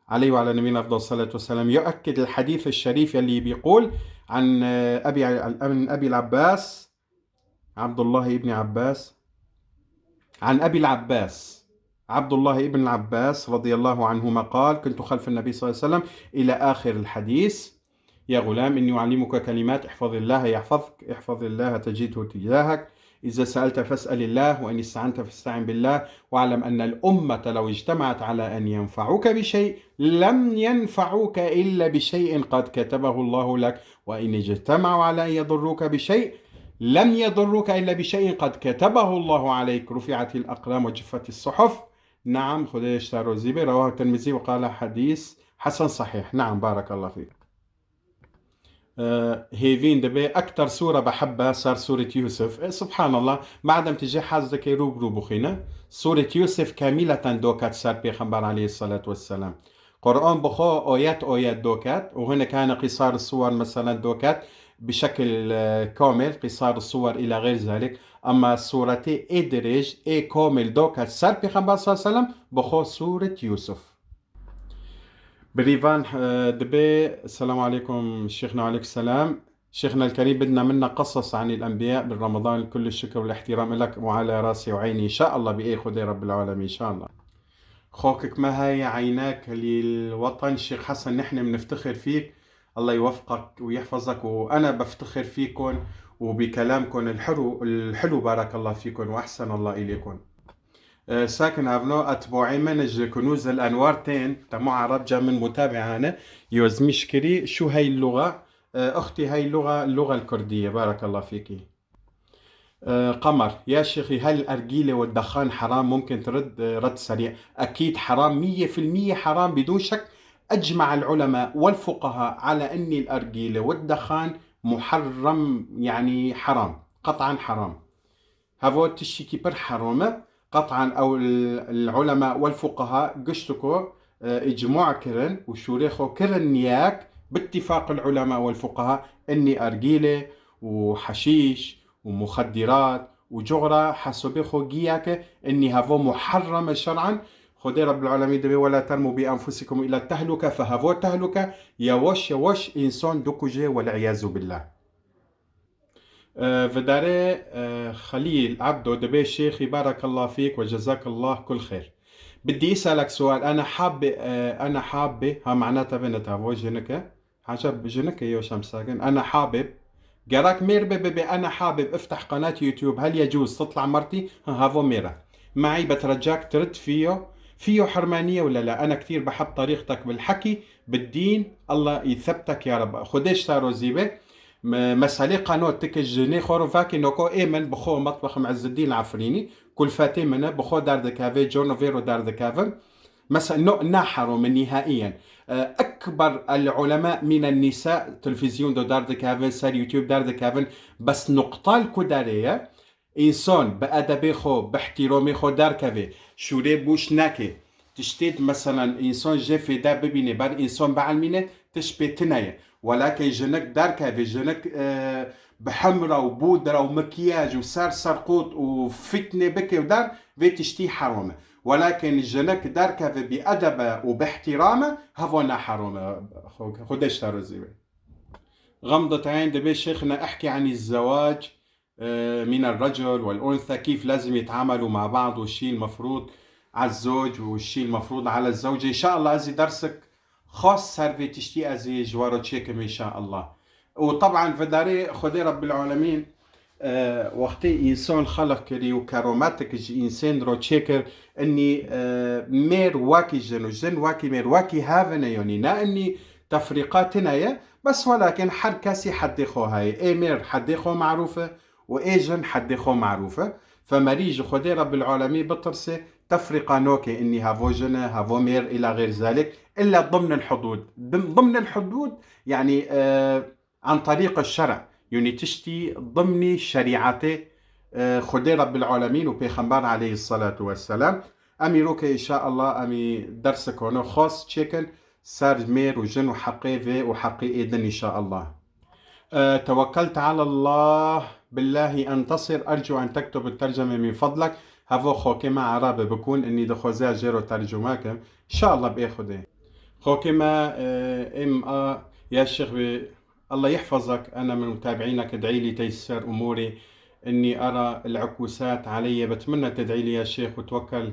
عليه وعلى نبينا أفضل الصلاة والسلام يؤكد الحديث الشريف يلي بيقول عن، آه، أبي ع-، عن أبي العباس عبد الله بن عباس، عن أبي العباس عبد الله بن العباس رضي الله عنهما قال: كنت خلف النبي صلى الله عليه وسلم، إلى آخر الحديث. يا غلام، إني أعلمك كلمات، احفظ الله يحفظك، احفظ الله تجده تجاهك، إذا سألت فاسأل الله، وإن استعنت فاستعن بالله، واعلم أن الأمة لو اجتمعت على أن ينفعوك بشيء لم ينفعوك إلا بشيء قد كتبه الله لك، وإن اجتمعوا على أن يضروك بشيء لم يضروك إلا بشيء قد كتبه الله عليك، رفعت الأقلام وجفت الصحف. نعم، خديش تارو زيبي، رواه الترمذي وقال حديث حسن صحيح. نعم، بارك الله فيك. آه، هيفين دبي أكتر سورة بحبها صار سورة يوسف. إيه، سبحان الله، ما عدم تجي حاز دكي روب روب خينا. سورة يوسف كاملة دوكات سار بيغمبر عليه الصلاة والسلام. قرآن بخو آيات آيات دوكات، وهنا كان قصار السور مثلًا دوكات بشكل، آه، كامل، قصار السور إلى غير ذلك. أما سورة إدريج إيه كامل دوكات سار بيغمبر صلى الله عليه وسلم بخو سورة يوسف. بريفان، آه، دبي، السلام عليكم شيخنا. وعليكم السلام. شيخنا الكريم، بدنا منا قصص عن الأنبياء بالرمضان. كل الشكر والاحترام لك وعلى راسي وعيني إن شاء الله بإيه خدي رب العالمين إن شاء الله. خوكك ما هاي عيناك للوطن. شيخ حسن، نحن بنفتخر فيك. الله يوفقك ويحفظك، وأنا بفتخر فيكن وبكلامكن الحلو، الحلو. بارك الله فيكن وأحسن الله إليكن. Ee, sakin evno etboî min ji Kunûz el Enwar tên, te muarab ca min mutabiane, yozmiş kirî, şu hey luga, e, uxtî hey luga, luga el kurdiye, barakallah fîkî. Ee, Qamar, ya şêxî, hel ergîle ve dexan heram, mumkin tirid, e, red serî. Ekîd heram, miyye fil miyye heram, bidûn şek. Ecma el ulema vel fuqaha ala ennî el ergîle ve dexan muharrem, yani heram. Qet'an heram. Hevo tiştîkî pir herom e. Qet'an ew l-, l-ulema wel fuqaha giştiko, e, îcma kirin û şûrê xwe kirin yek, bittifaq el ulema wel fuqaha, innî ergîlê û heşîş û muxeddirat û cuxra hesabê xwe giya ke innî hevo muharrem e şer'an. Xwedê Rabbil Alemîn dibê: "Wela termû bi enfusikum île tehluke", fe hevo tehluke, yewaş yewaş însan dikuje, wel iyazu billah. E, Vidare, e, Xelîl Ebdo dibê: "Şêxî, barakallah fîk ve cezakallah kul xêr. Bidî îsalek sual, ene habê, e, ene habê, ha mana te bine tavo jinike. Haca jinike yo şemsakin. Ene habib. Gerak mêr be, bibê ene habib, ifteh qanat YouTube, hel yecûz, titla mertî, ha, havo mêre. Maî betrecak tirit fiyo, fiyo hermaniye wala la, ene ktir beheb tariqtek bil hekî, bid dîn, Allah î thebtek ya Reb." Xwedê ji te rozî be. Me-, meselê qanot tike jinê xwe ro vekê noko ê min bi xwe metbex em Izzeddîn Efrînî, kulfetê min e, bi xwe derdikeve, cono vê ro derdikevim. Mesela, no, na herom e nihaiyen. E, ekber el ulema minen nisa, televîzyon do derdikevin, ser YouTube derdikevin, bes nuqtal ku derê ye, însan bi edebê xwe, bi ihtiromê xwe derkeve, şûrê bûş neke. Tiştê di, meselen, însan jê fêde bibîne, ber însan bielmîne, tişt pê tune ye. Welakin jinik derkeve, jinik, e, bi hemra û bûdra û mikyaj û ser serqot û fitne bike û der, vê tiştî herom e. Welakin jinik derkeve bi edebe û bi ihtirame, hevo ne herom e. Xwe-, Xwedê ji te rozî be. غمضة عين دبي شيخنا احكي عن الزواج، آه، من الرجل والأنثى، كيف لازم يتعاملوا مع بعض، والشي المفروض على الزوج والشي المفروض على الزوجة. إن شاء الله أزي درسك خاص سر في تشتي أزي جوارو تشيكم إن شاء الله. وطبعا في داري خدي رب العالمين، آه، وقتي إنسان خلق كري وكرامتك جي إنسان رو تشيكر إني، آه، مير واكي جن وجن واكي مير واكي هافنا، يعني نا إني تفريقاتنا يا بس، ولكن هر کسی حدی خو هایی. ای میر حدی خو معروفه و ای جن حدی خو معروفه. فمریج خودی رب العالمین بترسه تفرقه نوکه اني هاوو جنه، هاوو میر، الى غیر ذلك، الا ضمن الحدود. ضم-، ضمن الحدود، يعني، آه، عن طريق الشرع. يعني تشتي ضمني شريعته، آه، خودی رب العالمین و پیغمبر عليه الصلاة والسلام. امی رو که ان شاء الله امی درس کونه خاص چکن، سر میر و جن و حقی وی و حقی ایدن ان شاء الله. آه، توكلت على الله بالله أنتصر، أرجو أن تكتب الترجمة من فضلك. هفو خوكي ما عربي بكون إني دخوزي جيرو ترجمة كم. إن شاء الله بإيه خدي. خوكي ما، آه، إم آ، يا شيخ بي، الله يحفظك، أنا من متابعينك، ادعي لي تيسر أموري، إني أرى العكوسات علي، بتمنى تدعي لي يا شيخ، وتوكل،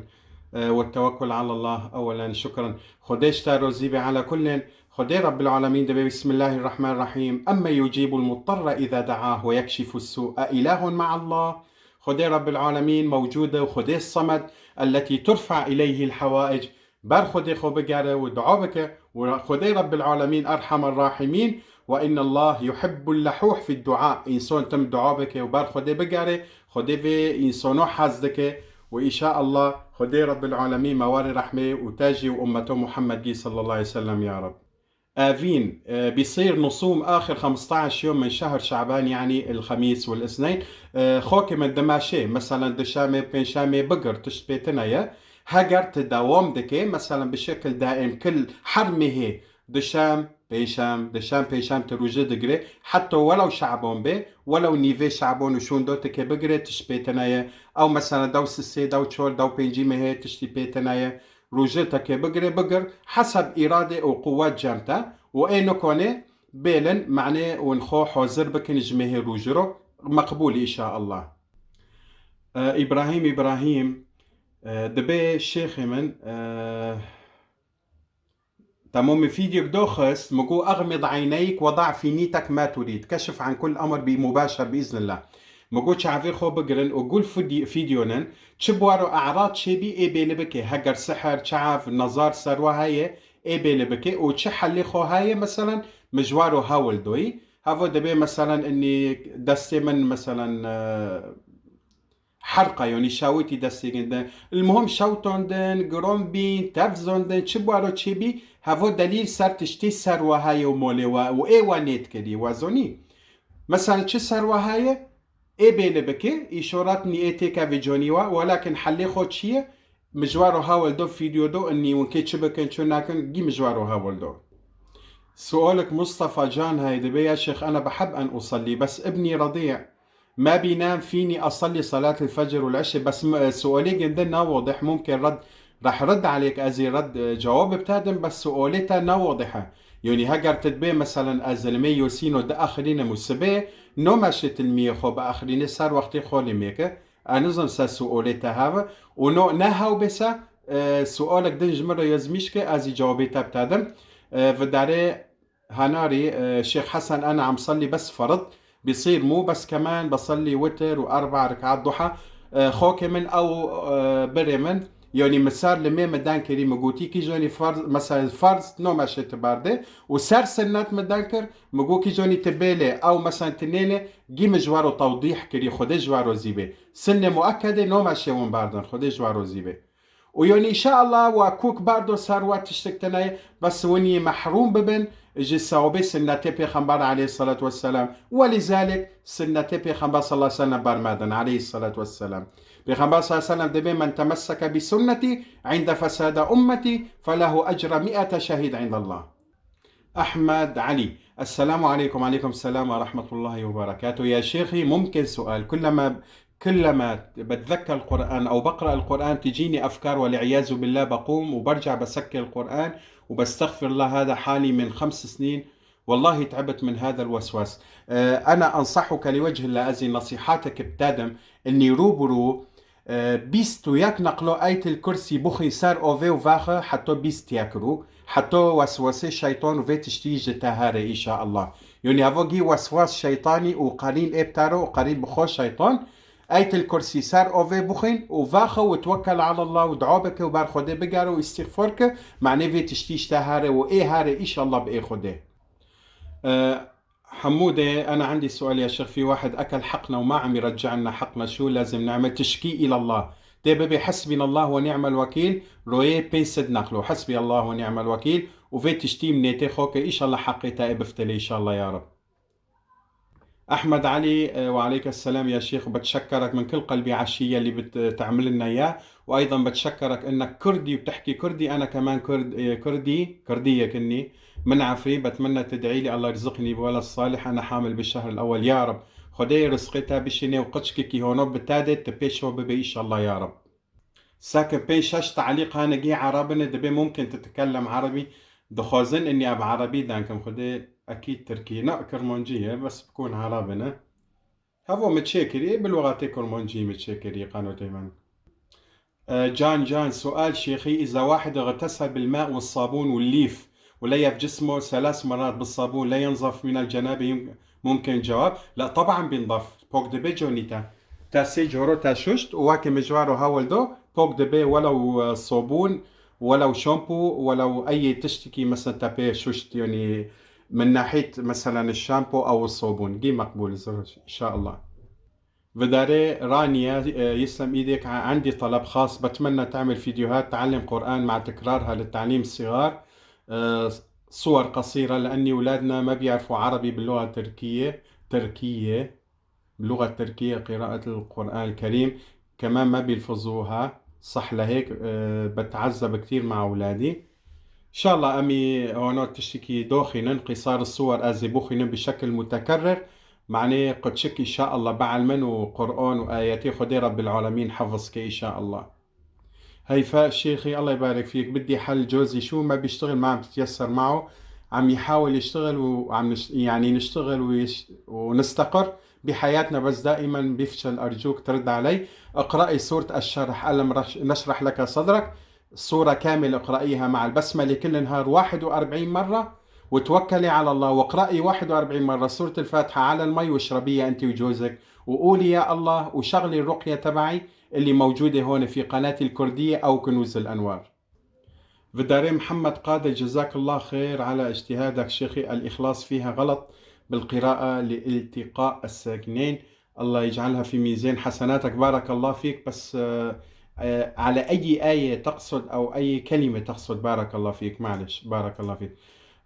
آه، والتوكل على الله أولا. شكرا. خديش تارو زيبي على كل. خدي رب العالمين دبي. بسم الله الرحمن الرحيم. أمن يجيب المضطر إذا دعاه ويكشف السوء، أإله مع الله؟ خدي رب العالمين موجودة، وخدي الصمد التي ترفع إليه الحوائج. بر خدي خو بگره و دعا بکه و خدي رب العالمين أرحم الراحمين، وإن الله يحب اللحوح في الدعاء. إنسان تم دعا بکه و بر خدي بگره، خدي في إنسانو حز دکه و إن شاء الله خدي رب العالمين مواري رحمه وتاجي وأمته محمد صلى الله عليه وسلم يا رب. آفين، آه، بيصير نصوم آخر خمستعش يوم من شهر شعبان، يعني الخميس والاثنين. آه، خوكي من دماشي، مثلا دشامي، بنشامي، بقر، تشت بيتنايا. هقر تداوم دكي، مثلا بشكل دائم، كل حرمه دشام، بنشام، دشام، بنشام تروجه دقري، حتى ولو شعبون بي، ولو نيفي شعبون وشون دو تكي بقري، تشت بيتنايا. أو مثلا دو سسي، دو تشور، دو بنجي مهي، تشتي بيتنايا. روجه تکه بگره بگر، حسب اراده و قوت جمته و ای نکونه بیلن معنی و انخو حاضر بکن جمعه روجه رو مقبول ان شاء الله. آه، ابراهيم ابراهيم، آه، دبي شيخ من، آه، تمام فيديو دو خست مقو اغمض عينيك وضع في نيتك ما تريد، كشف عن كل امر بمباشر باذن الله. Min got çavê xwe bigirin û gul fidî-, fîdyonin, çi bwaro e'rad çêbî ê bêli bike. Heger siher, çav, nezar, serwa heye, ê bêli bike û çi helê xwe heye, meselen, min ji waro hewl doyî. Hevo dibê, meselen, inî destê min, meselen, e, herqa, yanî şawitî destê gindin. Li muhim şawtandin, giron bîn, tev zandin, çi bwaro çêbî, hevo delîl ser tiştî serwa heye û molê we û ê we nêt kirî, we zonî. Mesela çi serwa heye, ê bêli bike, îşoratnî ê têkevê conî we, welakin helê xwe çi ye? Min ji waro hewl do, fîdyo do, inî hûn kê çi bikin, çi nakin, gî min ji waro hewl do. Sualek Mustafa Can heye, dibê ya şêx, ene beheb en usallî, bes ibnî redî, ma bînan fînî asallî salatil fecr wal eşê, bes m-, sualê ginde nawodih, mumkin red Reh red aleyk, ez ê red, e, cewab bitadim, bes sualê te ne wadih e. Yanî heger tu dibê, meselen, ez zilmê Yosîno diaxirînim û sibê noma şê tilmiyê xwe biaxirînê ser wextê xolê mêke. Ez nizim se sualê te hev e. Û no ne hew bê se, e, sualek din ji min re yazmîş ke, ez ê cewabê te bitadim. E, vidarê Hanarî, e, Şêx Hesen, ene em sallî bes ferz, bîsîr mû, bes kemen, besallî witir û erba rekaat duha. E, xokê min ew, e, birê min, yanî min ser li mê min den kirî, min gotî kî jonî ferz, mesela ferz no meşê ti berdê û ser sinnet min den kir, min got kî jonî ti bêlê, ew mesela ti nêlê, gî min ji wero tewdîh kirî, Xwedê ji wero zîbê. Sinnê muekkedê no meşê win berdin, Xwedê ji wero zîbê. û yanî înşeallah wa kûk berdo ser wa tiştek tune ye, bes winî mehrûm bibin ji sewabê sinnetê Pêxember aleyhissalatu vesselam. Welîzalik sinnetê Pêxember sallallahu aleyhi ve sellem bermedin aleyhissalatu vesselam. Pêxember sallallahu aleyhi ve sellem dibê, "Men temesseke bi sunneti inde fesade ummeti felehu ecre mi'ete şehid indallah." Ahmed Ali. Esselamu aleykum. Aleykum selam ve rahmetullahi ve berekatuhu. يا شيخي، ممكن سؤال؟ كلما، كلما بتذكر القرآن أو بقرأ القرآن تجيني أفكار، والعياذ بالله بقوم وبرجع بسكر القرآن وبستغفر الله. هذا حالي من خمس سنين، والله تعبت من هذا الوسواس. آه، أنا أنصحك لوجه الله، ez ê nesîhetek bitadim, inî rû bi rû E, bîst û yek neqlo Ayet el Kursî bixwîn ser ovê û vexwe heto bîst yek rû, heto weswesê şeytan û vê tiştî ji te here înşeallah. Yanî hevo gî weswas şeytanî û qerîn ê bi te re û qerîn bi xwe şeytan. Ayet el Kursî ser ovê bixwîn û vexwe û twekkel alallah û dua bike û ber Xwedê bigere û îstîxfor ke, manê vê tiştî ji te here û ê here înşeallah bi ê Xwedê. E, حمودة، أنا عندي سؤال يا شيخ، في واحد أكل حقنا وما عم يرجعلنا حقنا، شو لازم نعمل؟ تشكي إلى الله. Tê bibê حسبنا الله ونعم الوكيل، royê pênc sed neqlo. حسبي الله ونعم الوكيل. Û vê tiştî minêtê xwe ke înşeallah heqê te ê biftilê înşeallah ya Reb. Ahmed Ali, e, ve aleyke selam ya şêx, بتشكرك من كل قلبي عالشي يلي بتعملنا إياه، وأيضا بتشكرك إنك كردي وبتحكي كردي، أنا كمان كرد-، e, Kurdî, Kurdî yek inî. من عفرين، بتمنى تدعي لي الله يرزقني بولد صالح، أنا حامل بالشهر الأول يا رب. Xwedê rizqê te bişîne û qiçkekî hono bi te de tu pêşo bibe înşallah ya Rab. Seke pênc şeş te'lîq hene gî Ereb in, dibê mumkin tu tikellem Erebî, dixwazin inî ev Erebî denkim. Xwedê ekîd Tirkî ne, Kirmancî ye, bes bikûn Ereb in. Hevo min çêkirî, bi luxetê Kirmancî min çêkirî qenotê min. Can Can, سؤال شيخي، إذا واحد اغتسل بالماء والصابون والليف وليف جسمه ثلاث مرات بالصابون لا ينظف من الجنابة، يم-، ممكن جواب؟ لا طبعا بينظف. Pok dibe conî te. Te sê coro te şuşt û wekî min ji waro hewl do, pok dibe welew, e, sobûn, welew şampû, welew eyê tiştekî, mesela te pê şuşt, yanî min nehît, mesela şampû ew sobûn. Gî meqbûl, zor, înşeallah. Vidarê Raniye, e, يسلم إيدك، عندي طلب خاص، بتمنى تعمل فيديوهات تعلم قرآن مع تكرارها للتعليم الصغار، e, صور قصيرة، لأني ولادنا ما بيعرفوا عربي باللغة التركية، تركية، باللغة التركية قراءة القرآن الكريم، كمان ما بيلفظوها صح، لهيك، e, بتعذب كتير مع أولادي. Înşallah em ê hona tiştekî doxînin, qîsar suwer ez ê bixwînim bi şekil mutekerrer. Manê quçik înşallah bielmin û Quran û ayetê Xwedê Rebbil Alemîn hefiz ke înşallah. هيفاء شيخي، الله يبارك فيك، بدي حل جوزي، شو ما بيشتغل، ما عم تتيسر معه، عم يحاول يشتغل وعم نش-، يعني نشتغل ويش-، ونستقر بحياتنا، بس دائما بيفشل، أرجوك ترد علي، اقرأي سورة الشرح، ألم رش-، نشرح لك صدرك، السورة كاملة اقرأيها مع البسملة كل نهار واحد وأربعين مرة، وتوكلي على الله واقرأي واحد وأربعين مرة سورة الفاتحة على المي واشربيها أنت وجوزك، وقولي يا الله وشغلي الرقية تبعي اللي موجودة هون في قناتي الكردية أو كنوز الأنوار. فداري محمد قادر، جزاك الله خير على اجتهادك شيخي، الإخلاص فيها غلط بالقراءة لالتقاء الساكنين. الله يجعلها في ميزان حسناتك، بارك الله فيك. بس آه، آه، على أي آية تقصد أو أي كلمة تقصد؟ بارك الله فيك، معلش، بارك الله فيك.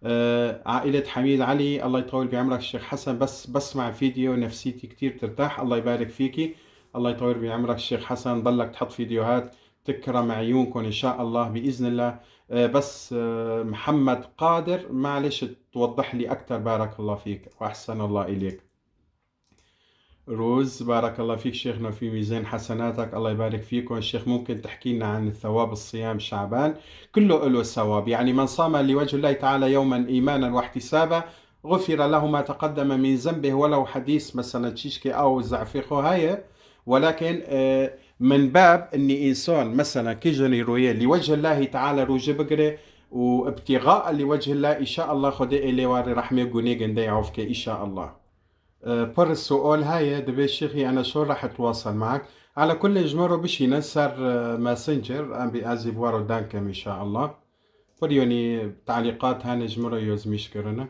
آه، عائلة حميد علي، الله يطول بعمرك الشيخ حسن، بس بسمع فيديو نفسيتي كتير ترتاح، الله يبارك فيكي، الله يطول بعمرك الشيخ حسن، ضلك تحط فيديوهات تكرم عيونكم إن شاء الله بإذن الله. آه، بس آه، محمد قادر، معلش توضح لي أكتر، بارك الله فيك وأحسن الله إليك. روز، بارك الله فيك شيخنا، في ميزان حسناتك، الله يبارك فيكم. شيخ، ممكن تحكي لنا عن ثواب الصيام شعبان؟ كله له ثواب، يعني من صام لوجه الله تعالى يوما إيمانا واحتسابا غفر له ما تقدم من ذنبه، ولو حديث مثلا تشيشكي أو زعفي خو هاي، ولكن آه، من باب إني إنسان مثلا كي جني رويه لوجه الله تعالى روجه بقري وابتغاء لوجه الله، إن شاء الله خدي إلي واري رحمة قوني قندي عوفك إن شاء الله. Ee, pir sual heye, dibê şêxî ene şo rehet wasel mehek. Ala kulê ji min re bişînin ser e, Messenger, em bî ez ê bi we re dankem inşaallah. Pir yonî taliqat hene ji min re yozmîş kirine.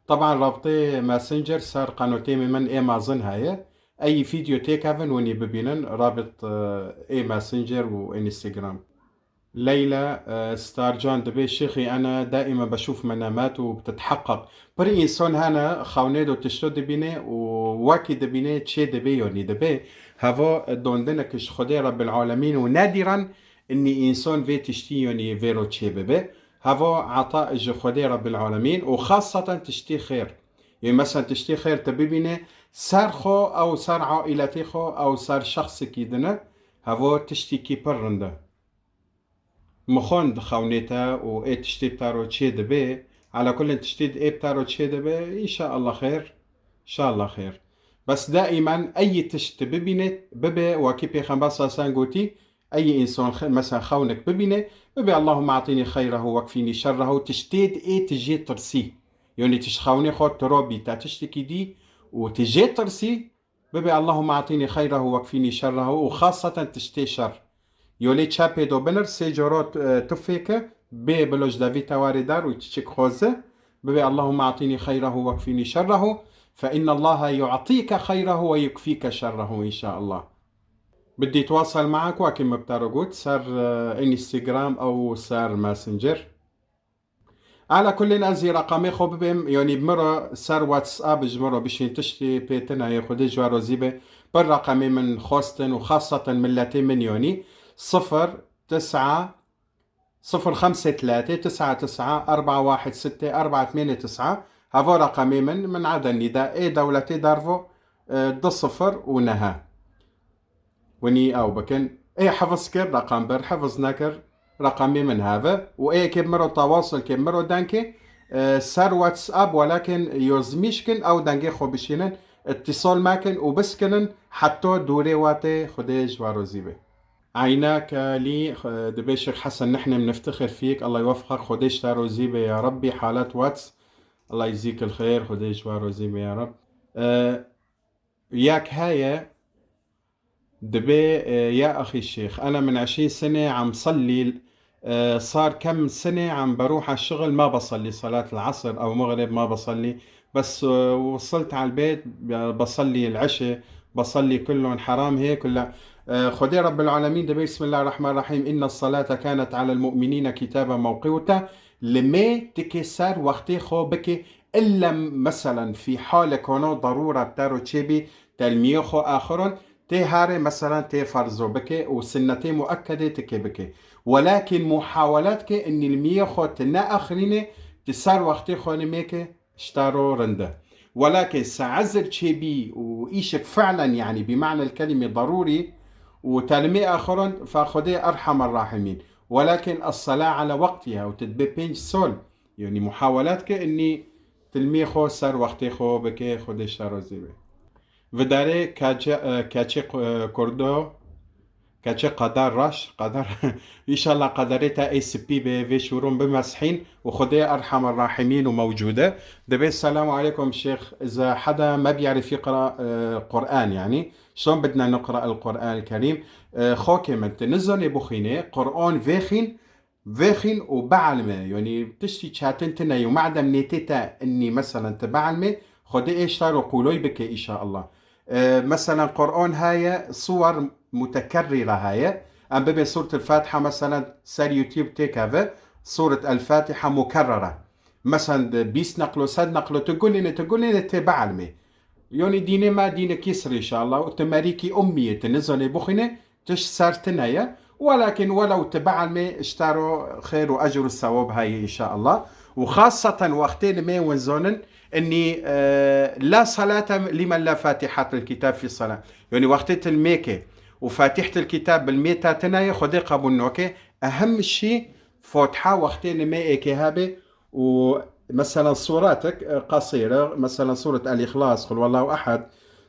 Taban rabitê Messenger ser qenotê min ê mezin heye. Ey vîdeo têkevin winî bibînin, rabit e, ê Messenger û Instagram. Leyla, e, Starcan dibê şêxî ene daîma beşûf menamât û bititehaqeq. Pir însan hene xewnê do tişto dibîne û wekî dibîne çê dibê yonî dibê. Heva dondinek ji Xwedê Rebbil Alemîn û nedîran inî însan vê tiştî yonî vê ro çê bibe. Heva ata ji Xwedê Rebbil Alemîn û xaseten tiştê xêr. Yê mesela tiştê xêr te bibîne ser xwe ew ser aîletê xwe ew ser şexsekî dine. Heva tiştîkî pir rind e. Mixon dixewnê te û ê tiştê bi te ro çê dibe. Ala kulin tiştê ê bi te ro çê dibe, înşaallah xêr. Înşaallah xêr. Bes daîmen eyî tişt tu bibîne, bibe wekî Pêxember sallallahu aleyhi ve sellem gotî, eyî însan xe-, mesela xewnik bibîne, bibe Allahümme atînî xeyrehu wekfînî şerrehu, tiştê ê tu jê tirsî. Yonî tu ji xewnê xwe tu ro bî te tiştekî dî û tu jê tirsî, Bibe Allahümme atînî xeyrehu wekfînî şerrehu û xaseten tiştê şer. Yolê çepê do binir sê coro e, tufê ke bê bilo ji devî tewarê dar û çiçik xoze. Bibe Allahümme atînî xeyrehu wekfînî şerrehu fe innallaha yu'tîke xeyrehu ve yukfîke şerrehu înşaallah. Bidît wasel me'ek wekî min bi te re got ser e, Instagram ew ser Messenger. Ala kulên ez ê reqemê xwe bibêm, yonî bi min re ser WhatsApp ji min re bişîn tiştê pê tune yê Xwedê ji we rozî be. Pir reqemê min xwestin û xaseten milletê min yonî sifir tisa sifir xemsê tlatê tisa tisa erba wahid sittê erba tmênê tisa. Heva reqemê min, min edenî de ê dewletê dervo e, du sifir û nehe. Winî ew bikin. Ê hefiz kir, reqem bir, hefiz nekir, reqemê min heve. Û ê yekê bi min re tewasul kê, bi min re deng kê, e, ser WhatsApp welakin yozmîş kin, ew dengê xwe bişînin, îtîsal mekin û biskinin, heta dûrê we tê, Xwedê ji we rozî be. Eynak Elî, e, dibê Şêx Hesen, nihne bniftikhir fîk, Allah yuweffqek, Xwedê ji te rozî be ya Rebbî, halet wet, Allah yeczik el xeyr, Xwedê ji we rozî be ya Reb. E, Yak heye, dibê, e, ya axî şêx, ena min eşîn sene em sellî, e, sar kem sene em beruha şixil ma besellî salat el-esr ew mixrib ma besellî, bes, e, wisilt al bêt, e, besellî el-eşe, besellî kullon heram hê kulla. E, Xwedê Rebbil Alemîn dibê, Bismillahirrahmanirrahîm, inne salate kanet alel mu'minîne kitaben mewqûta, li mê tikê ser wextê xwe bike, Illa meselen fî halek hona darûra bi te ro çêbî, te li miyê xwe axirin, tê harê meselen tê ferzo bike û sinnetê muekkedê tikê bike. Welakin muhawelet ke inî li miyê xwe ti neaxirînê, ti ser wextê xwe nimêke, ji te ro rind e. Welakin se ezir çêbî û îşek fi'len, yanî bi ma'nel kelimê darûrî û te li mê axirin, fa Xwedê erhamer rahimîn. Welakin es-sela ala wektiha û ti dibe pênc sol, Yanî muhawelat ke inî tilmî xwe ser wextê xwe bike, Xwedê ji te razî be. Vidarê keçê, e, keçê, e, Kurdo, Keçê qeder reş, qeder, înşallah qederê te ê spî bê, vê şûrûn bimesihîn û Xwedê Erhemer Rahimîn û mewcûd e. Dibê, Selamu aleykum Şêx, إذا حدا ما بيعرف يقرأ, e, Qur'an, yanî, شلون بدنا نقرأ القرآن الكريم? E, xokê min, tu nizanê bixwînê, Qur'an vêxîn, vêxîn û bielme, yanî tiştî çetin tine ye û madem nêtê te inî, meselen, tu bielmê, Xwedê ê ji te re qûloy bike, înşallah. E, meselen, Qur'an heye, suwer mutekerrîre heye. Em bibê Sûret el-Fatiha, meselen, ser YouTube têkeve, Sûret el-Fatiha mukerrere. Meselen, di bîst neqlo, sed neqlo, tu gulîne, tu gulîne, tê bielmê. Yanî dînê me dînekî sirî, înşallah, û tu merîkî ummî yê, tu nizanê bixwînê, tişt ser tine ye. Welakin welew tu bielmê, ji te re xêr û ecr û sewab heye, înşallah. Û xaseten wextê li mê win zonin, inî, e, لا صلاة لمن لا فاتحة الكتاب في الصلاة. Yanî wextê tu li mêkê û Fatîhetel Kitab bi li mê te tine ye, Xwedê qebûl noke. Ehem şî Fatiha wextê li mê êkê hebe û, meselen, sûretek, e, qesîre, meselen, Sûret El-Îxlas, Qul Huwallahu Ehed,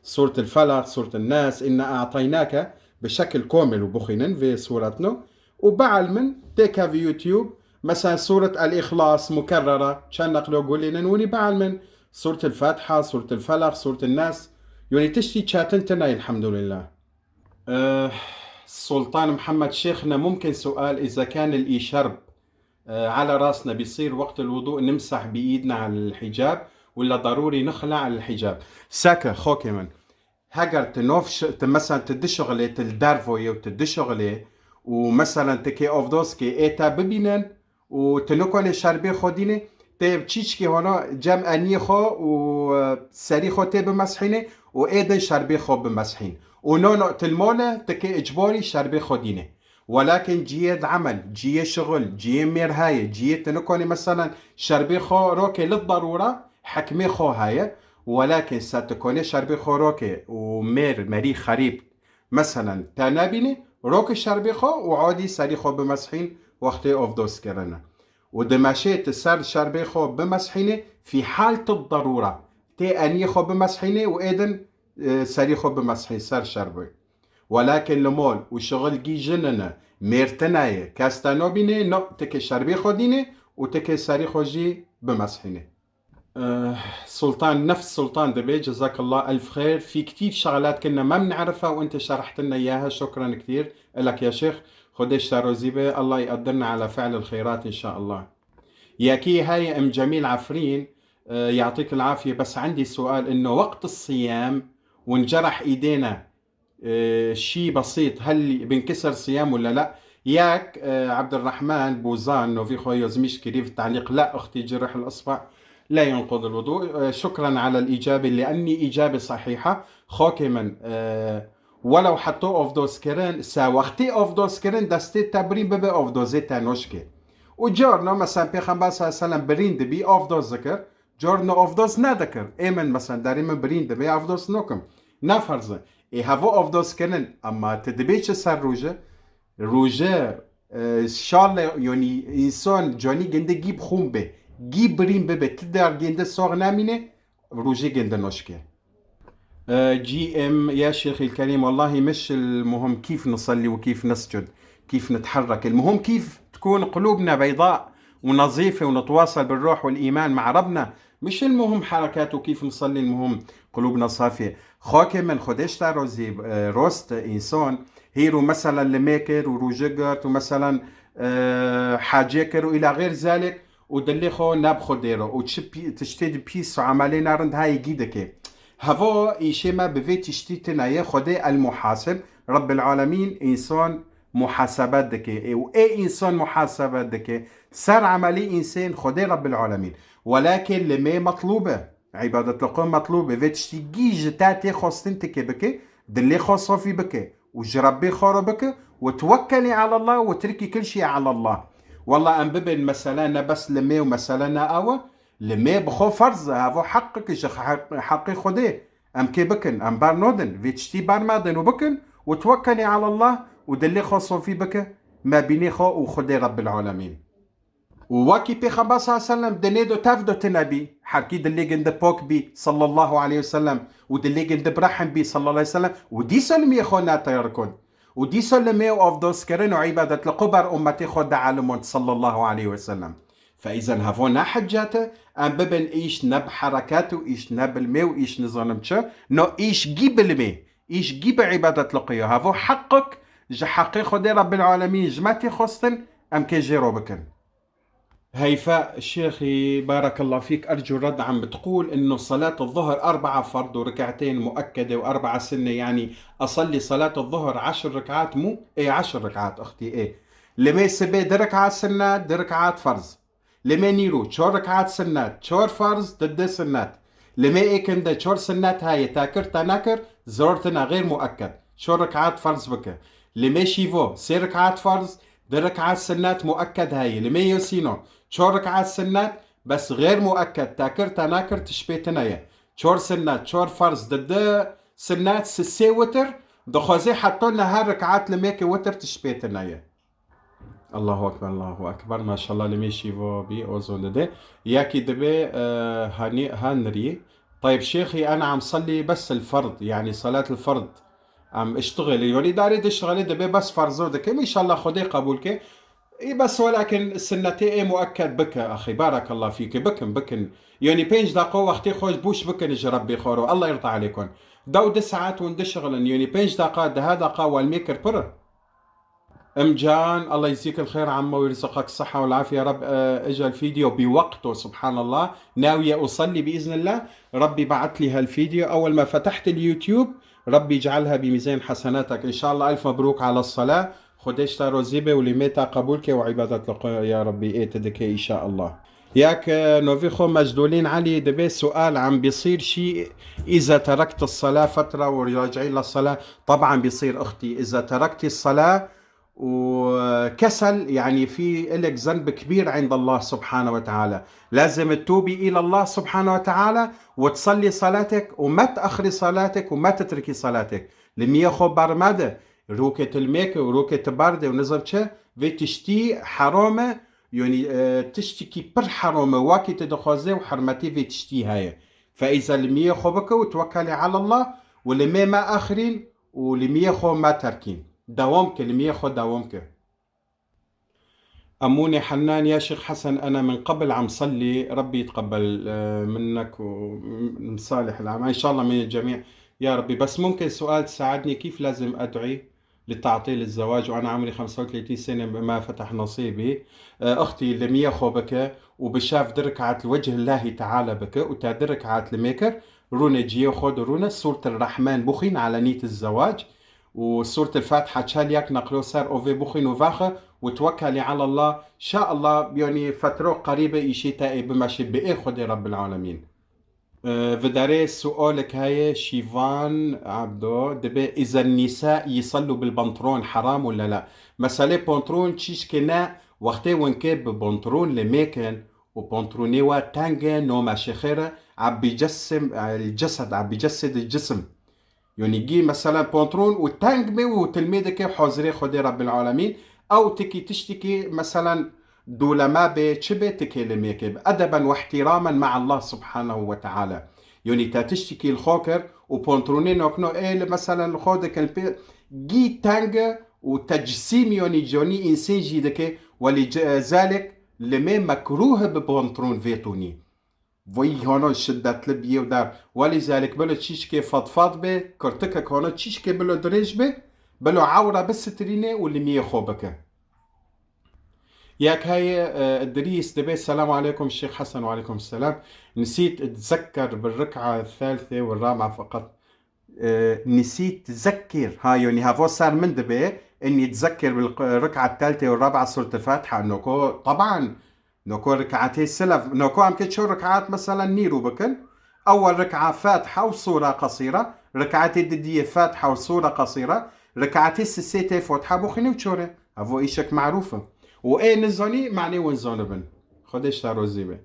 Sûret El-Felaq, Sûret El-Nas, Inna A'taynake, bi şekil komil û bixwînin vê sûretno. Û bielmin, têkevî YouTube, meselen, Sûret El-Îxlas, mukerrere, çend neqlo gulînin, winî bielmin, Sûret El-Fatiha, Sûret El-Felaq, Sûret El-Nas. Yanî tiştî çetin tine, elhamdülillah. E, Sultan Muhammed Şêxna, ممكن سؤال إذا كان الإشرب, e, على راسنا بيصير وقت الوضوء نمسح بإيدنا على الحجاب ولا ضروري نخلع الحجاب؟ Seke, xokê min. Heger tu nov şi-, tu, meselen, tu dişixilê, tu li dervo yê û tu dişixilê û, meselen, tu kê ovdoz kê, ê te bibînin, û tu nikonê şerbê xwe dînê, tê çîçkî hona cem eniyê xwe û, e, serî xwe tê bimesihînê û ê din şerbê xwe bimesihîn. Û no, no, tu li mol e, tu kê icbarî şerbê xwe dînê. Welakin ciyê di emel, ciyê şixul, ciyê mêr heye, ciyê tu nikonê, meselen, şerbê xwe rokê li darûra hekmê xwe heye. Welakin se tu konê şerbê xwe rokê û mêr, merî xerîb, meselen, te nebînî, rokê şerbê xwe û adî serî xwe bimesihîn wextê ovdoz kirine. Û dimeşê tu ser şerbê xwe bimesihînê, fî hal tu darûra. Tê eniyê xwe bimesihînê û ê din, e, serî xwe bimesihîn ser şerbê. Welakin li mol û şixil gî jinine, mêr tine ye, kes te nabînê, no, tu kê şerbê xwe dînê û tu kê serî xwe jî bimesihînê. Eh, Sultan, nefs Sultan dibê, جزاك الله ألف خير. في كتير شغلات كنا ما بنعرفها وأنت شرحت لنا إياها. شكرا كتير إلك يا شيخ. Xwedê ji te rozî be. الله يقدرنا على فعل الخيرات إن شاء الله. ياكي هاي أم جميل عفرين، eh, يعطيك العافية، بس عندي سؤال إنه وقت الصيام وانجرح إيدينا، Eh, şî besît, hel binkisir siyam wala la? Yak, eh, Abdurrahman Buzan, novî xwe yazmiş kirî fi talîq, la uxtî, cirih el isba la yunqud el wudu. Eh, şukran ala el îcabê, li ennî îcabê sahîha. Xokê min, eh, welew heta ovdoz kirin, se wextê ovdoz kirin, destê te birîn bibe, ovdozê te noşke. Û carna, mesela, Pêxember sallallahu aleyhi ve sellem birîn dibî, ovdoz dikir. Carna ovdoz nedikir. Ê min, mesela, derê min birîn dibe, ovdoz nokim. Ne ferz e. Ê heva ovdoz kirin, ama tu dibê çi ser roje? Roje, e, şale, yanî însan canî ginde gî bi xûn be, gî birîn bibe, tu der ginde sax nemîne, roje ginde noşke. آه، جي إم، يا شيخي الكريم، والله مش المهم كيف نصلي وكيف نسجد، كيف نتحرك، المهم كيف تكون قلوبنا بيضاء ونظيفة ونتواصل بالروح والإيمان مع ربنا. مش المهم حركات وكيف نصلي، المهم قلوبنا صافية. Xakê min, Xwedê ji te rozî, e, rost însan, hîro meselen limê kir û rûjê girt û meselen, e, hecê kir û îla xêr zalik, û dilê xwe ne bi Xwedê re û çi pî-, tiştê di pîs û emelê ne rind heyî gî dike. Heva îşê me bi vê tiştî tune ye, Xwedê El Muhasib, Rebbil Alemîn, însan muhasebe dike. Ê, û ê însan muhasebe dike, ser emelî însên Xwedê Rebbil Alemîn. Welakin limê metlûb e. Îbadet li xwe metlûb e. Vê tiştî gî ji te tê xwestin tikê bike, dilê xwe safî bike û ji Rebbê xwe re bike û twekkelî alallah û tirkî kil şî alallah. Wela em bibin mesele ne bes limê û mesele ne ew e. Limê bi xwe ferz e, heva heqek ji heq-, heqê Xwedê. Em kê bikin, em ber nodin. Vê tiştî ber medin û bikin û twekkelî alallah û dilê xwe safî bike, me bînê xwe û Xwedê Rebbil Alemîn. Û wekî Pêxember sallallahu aleyhi ve sellem dinê do tev do tine bî, herkî dilê gindi pok bî sallallahu aleyhi ve sellem û dilê gindi bi rehm bî sallallahu aleyhi ve sellem û dîsa limiyê xwe ne teyar kon. û dîsa limê û avdozkirin û îbadet li qûber ummetê xwe dielmont sallallahu aleyhi ve sellem. Fe îzen hevo ne hecete, em bibin îş ne bi hereket û îş ne bi limê û îş nizanim çi, no îş gî bi limê, îş gî bi îbadet li qûyo. Hevo heqik ji heqê Xwedê Rabbil Alemîn ji me tê xwestin, em kê jê ro bikin. هيفاء شيخي، بارك الله فيك، أرجو الرد عم بتقول إنه صلاة الظهر أربعة فرض وركعتين مؤكدة وأربعة سنة، يعني أصلي صلاة الظهر عشر ركعات مو؟ إيه، عشر ركعات أختي، إيه. Limê sibê di rekat sinnet, di rekat ferz. Limê nîrû çar rekat sinnet, çar ferz, di di sinnet. Limê êkinde çar sinnet heye, te kir, te nekir, ziror tine, xêr muekked. Çar rekat ferz bike. Limê şîvo, sê rekat ferz, di rekat sinnet muekked heye. Limê yosîno, çar rekat sinnet, bes xêr muekked, te kir, te nekir, tişpê tine ye. Çar sinnet, çar ferz, di di sinnet, si sê witir, dixwazê heta niha rekat limêkê witir tişpê tine ye. Allahu Ekber, Allahu Ekber. Maşallah, limê şîvo bî, o zon dide. Yekî dibê, e, hani, hanrî. Tayib şêxî, ena em salî bes el ferd, yani salat el ferd. Em iştixilî, yani darê diştixilî dibê bes ferzo dikim. İnşallah Xwedê qebûl ke. Î bes welakin sinnetê ê muekked bike, axî, barakallah fîke, bikin, bikin. Yani pênc deqa wextê xwe bûş bikin ji Rebbê xwe ro. Allah yirda aleykum. Dew di saet hûn dişixilin, yani pênc deqa, deha deqa welmê kir pir. أم جان، الله يجزيك الخير عمو ويرزقك الصحة والعافية يا رب. آه، اجى الفيديو بوقته، سبحان الله. ناوية أصلي بإذن الله. ربي بعت لي هالفيديو. أول ما فتحت اليوتيوب، ربي يجعلها بميزان حسناتك. إن شاء الله، ألف مبروك على الصلاة. Xwedê ji te rozî be û limê te qebûl ke û îbadet li xwe ya Rebbî ê te dike, inşallah. Yek, e, novî xwe Mecdûlîn Elî dibê sual, عم بيصير شي إذا تركت الصلاة فترة وراجعي للصلاة؟ طبعا بيصير أختي، إذا تركتي الصلاة وكسل، يعني في إلك ذنب كبير عند الله سبحانه وتعالى. لازم تتوبي إلى الله سبحانه وتعالى وتصلي صلاتك وما تأخري صلاتك وما تتركي صلاتك. Limiyê xwe bermede. Rokê tilmêke û rokê tiberde û nizam çi, vê tiştî heram e, yanî, e, tiştikî pir heram e, wakî tu dixwazê û hermetî vê tiştî heye. Fe îza limiyê xwe bike û twekkelî ela Allah û limê me axirîn û limiyê xwe me terkîn. Dewam ke, limiyê xwe dewam ke. أمونة حنان، يا شيخ حسن، أنا من قبل عم صلي، ربي يتقبل، آه، منك ومصالح العامة، إن شاء الله من الجميع، يا ربي. بس ممكن سؤال تساعدني، كيف لازم أدعي لتعطيل الزواج وأنا عمري خمسة وثلاثين سنة ما فتح نصيبي؟ آه، أختي، limiyê xwe bike û bi şev di rekat li wecih Lehî Teala bike û te di rekat limêkir, rûne ciyê xwe de rûne, Sûret el-Rehman bixwîn ala nîyet el-zewac û Sûret el-Fatiha çel yek neqlo ser ovê bixwîn û vexe û twekkelî ela Allah. Şa Allah, yanî fetro qerîbe îşê te ê bimeşê bi ê Xwedê Rebbil Alemîn. Ee, vidarê sualek heye, Şîvan Abdo, dibê, إذا النساء يصلوا بالبنطلون حرام ولا لا؟ Meselê pantolon çîşkê ne, wextê winkê bi pantolon limêkin û pantolonê we teng e, no meşê xêr e, عم بيجسم الجسد، عم بيجسد الجسم. Yanî gî, meselen, pantolon û teng bê û tilmê dike hazirê Xwedê Rebbil Alemîn, ew tikî tiştikî, meselen, dûleme bê, çi bê, tikê limêkê bi. Edeben ve ihtiramen me'a Allah subhanehu ve teala. Yanî te tiştikî li xwe kir û pantolonê nokno ê li, meselen, li xwe dikin pê gî teng e û tecsim, yanî canî însên jî dike, welî ce-, zalik limê mekrûh e bi pantolon vê tonî. Vay hana şiddetli biyê û der. Welî zalik bilo çîşkê fetfet bê, kirtikek hana çîşkê bilo dirêj bê, bilo ewra bisitirîne û limiyê xwe bike. Yek heye, e, Idrîs dibê, السلام عليكم شيخ حسن. وعليكم السلام. نسيت أتذكر بالركعة الثالثة والرابعة فقط. E, نسيت أتذكر. Ha, yanî heva ser min dibê, إني أتذكر بالركعة الثالثة والرابعة سورة الفاتحة. Noko, teban, Noko rikatê silef, noko em ke ço rikat, meselen, nîrû bikin. Ewel rika Fatiha û sura qesîra, rikatê didiyê Fatiha û sura qesîra, rikatê sisê tê Fatiha bixwîne û çore. Evo îşek marûf e. Û ê nizanî, manê win zanibin. Xwedê ji te rozî be.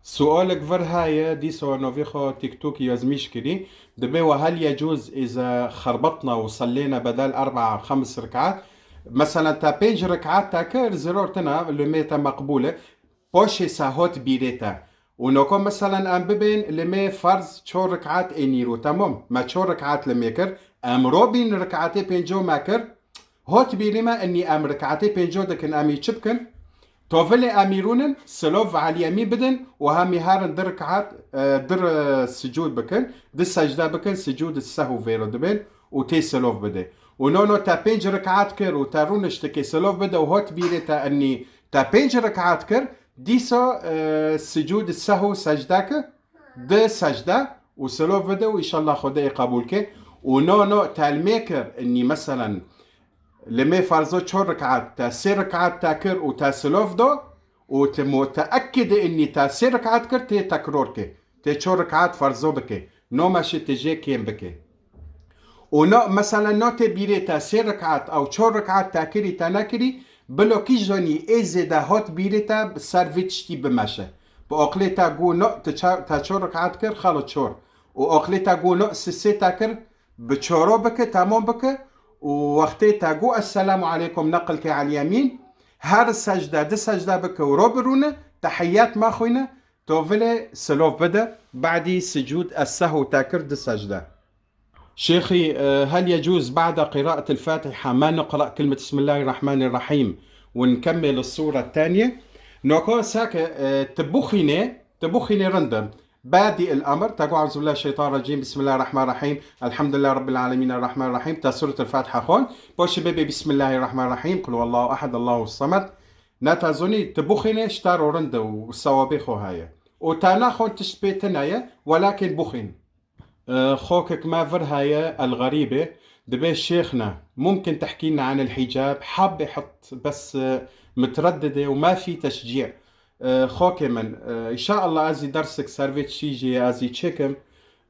Sualek vir heye, dîsa novê xwe TikTok yazmîş kirî. Dibê, وهل يجوز إذا خربطنا وصلينا بدل أربعة خمس ركعات؟ Meselen, te pênc rikat te kir, ziror tine, limê te meqbûl e. Paşê sehot bîrê te. Û noko, meselen, em bibên limê ferz çor rikat ê nîro, temam. Me çor rikat limê kir. Em robîn rikatê pênco me kir. Hot bîrî me, enî em rikatê pênco dikin, em î çi bikin? Tovilê em î rûnin, silov ve Elî Emîn bidin û hem î herin di rikat, e, di re sicûd bikin, di secde bikin, sicûd sehw vêro dibin û tê silov bide. Û no no te pênc rikat kir û te rûniştikê silov bide û hot bîrê te enî te pênc rikat kir, dîsa, e, sicûd sehw secde kir, di secde û silov bide û înşallah Xwedê ê qebûl ke. Û no no te lê kir, enî meselen, li mê ferzo çor rikat, te sê rikat te kir û te silov do û te muteekid e enî te sê rikat kir, tê tekror ke. Tê çor rikat ferzo bike. No meşe te jê kêm bike. Û no, mesela no tê bîrê te sê rikat ew çor rikat te kirî, te nekirî, bilo kî zonî ê zêde hot bîrê te ser vê tiştî bimeşe. Bi oqlê te got no, te ça-, te çor rikat kir, xelo çor. Û oqlê te got no, sisê te kir, bi çoro bike, temam bike. Û wextê te got esselamu aleykum, neqil ke Elî Emîn, her secde, di secde bike û ro birûne, tehiyyat me xwîne, tovilê silov bide, badî sicûd es-sehw te kir di secde. شيخي، آه، هل يجوز بعد قراءة الفاتحة ما نقرأ كلمة بسم الله الرحمن الرحيم ونكمل السورة الثانية؟ Noko sake, e, te bixwîne, te bixwîne rind e. Badî el-emr, te got, "Eûzubillahî şeytanirracîm, Bismillahirrahmanirrahîm, Elhamdulillah Rabbil alemin, Errahmanirrahîm", te Sûretul Fatiha xwend, paşê bibê, "Bismillahirrahmanirrahîm, Kul huwallahu ehed, Allahu semed." Ne te zonî, te bixwîne, ji te re rind e û sewabê xwe heye. Û te naxwend, tişt pê tune ye, welakin bixwîn. آه، خوكك ما فرها يا الغريبة، دبي شيخنا، ممكن تحكي لنا عن الحجاب؟ حابة حط بس، آه، مترددة وما في تشجيع. آه، خوكي من، آه، إن شاء الله أزي درسك سيرفيت شيجي أزي تشيكم.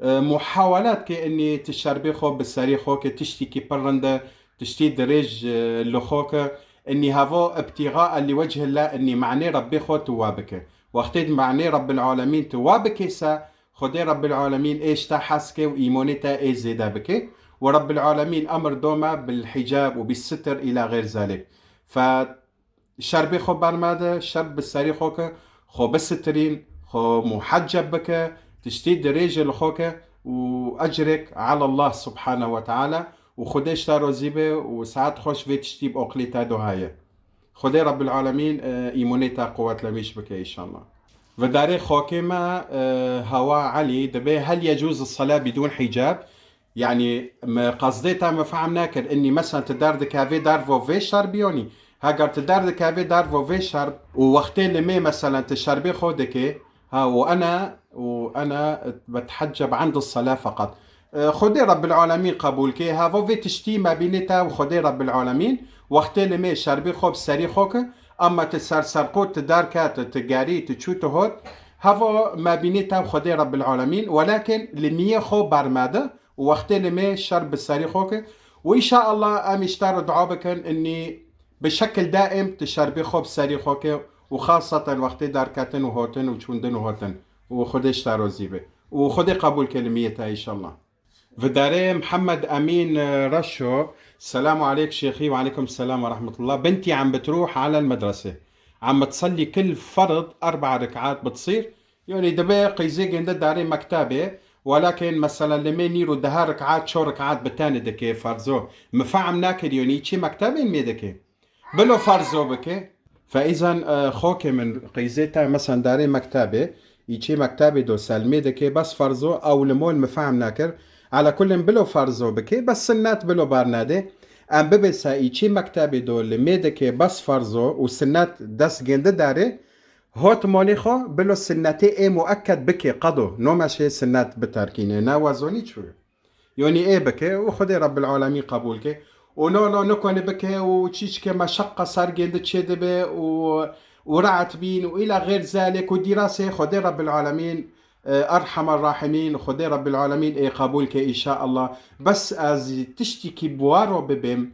آه، محاولات كي إني تشربي خو بسري خوكي تشتي كي برندة، تشتي دريج، آه، لخوكي. إني هافو ابتغاء لوجه الله، إني معني ربي خو توابك. وقتيت معني رب العالمين توابك سا، Xwedê Rebbil Alemîn ê ji te hez ke û îmonê te ê zêde bike. Û Rebbil Alemîn emir dome bil hicab û bis sitir îla xêr zalik. Fe şerbê xwe bermede, şerb bi serî xwe ke, xwe bisitirîn, xwe muhecceb bike, tiştî dirêje li xwe ke û ecrek ala Allah subhanehu ve teala û Xwedê ji te rozî be û saet xweş vê tiştî bi oqlê te do heye. Xwedê Rebbil Alemîn, e, îmonê te quwetlemîş bike înşallah. Vidarê xokê me, e, Hewa Elî, dibê hel yecûz sela bidûn hicab? Yanî, me qezdê te me fehm nekir. Înî, meselen, tu derdikevê dervo vê şer biyonî. Heger tu derdikevê dervo vê şer û wextê limê, meselen, tu şerbê xwe dikê, ha, û ene, û ene betehecceb endis sela feqet. E, Xwedê Rebbil Alemîn qebûl ke. Hava vê tiştî me bînê te û Xwedê Rebbil Alemîn. Wextê limê şerbê xwe bi serî xwe ke, ama tu ser serqot, tu derket, tu gerî, tu çû, tu hot. Hava me bînê te û Xwedê Rebbil Alemîn. Welakin limiyê xwe bermede û wextê limê şer bi serî xwe ke. Û înşallah em îşte re dua bikin, înî bi şekil daim tu şerbê xwe bi serî xwe ke û xaseten wextê derketin û hotin û çûndin û hotin. Û Xwedê ji te rozî be. Û Xwedê qebûl ke limiyê te înşallah. Vidarê Mihemed Emîn, e, Reşo, Selamu aleyk şêxî, ve aleykum selam ve rahmetullah. بنتي عم بتروح على المدرسة، عم تصلي كل فرض أربع ركعات، بتصير؟ Yanî dibe qeyzê gênde darê mektebê, welakin mesela limê nîro deha rekat, çor rekat bi tenê dike ferzo. Mi fehm nakir, yanî çi mektebê mê dike? Bilo ferzo bike. Feîzan, e, xokê min, qeyzê te, mesen darê mektebê, îçê mektebê do selmê dike, bes ferzo, ew li mol mi fehm nakir. Ala kullin bilo ferzo bike, bes sinnet bilo bar nade. Em bibe se îçê mektebê do li mê dike, bes ferzo û sinnet dest gêndi darê, hot molê xo, bilo sinnetê ê muekked bike, qedo, no meşê sinnet biterkîne, ne wezonî çû. Yonî ê bike û Xwedê Rebbil Alemîn qebûl ke. Û no, no, nikone bike û çîçke meşeqqa ser gêndi çê dibe û, û rahat bîn û îla xêr zalek û dîrasê Xwedê Rebbil Alemîn, e, Erhemer Rahimîn, Xwedê Rebbil Alemîn ê qebûl ke înşallah. Bes ez tiştîkî bi waro bibêm,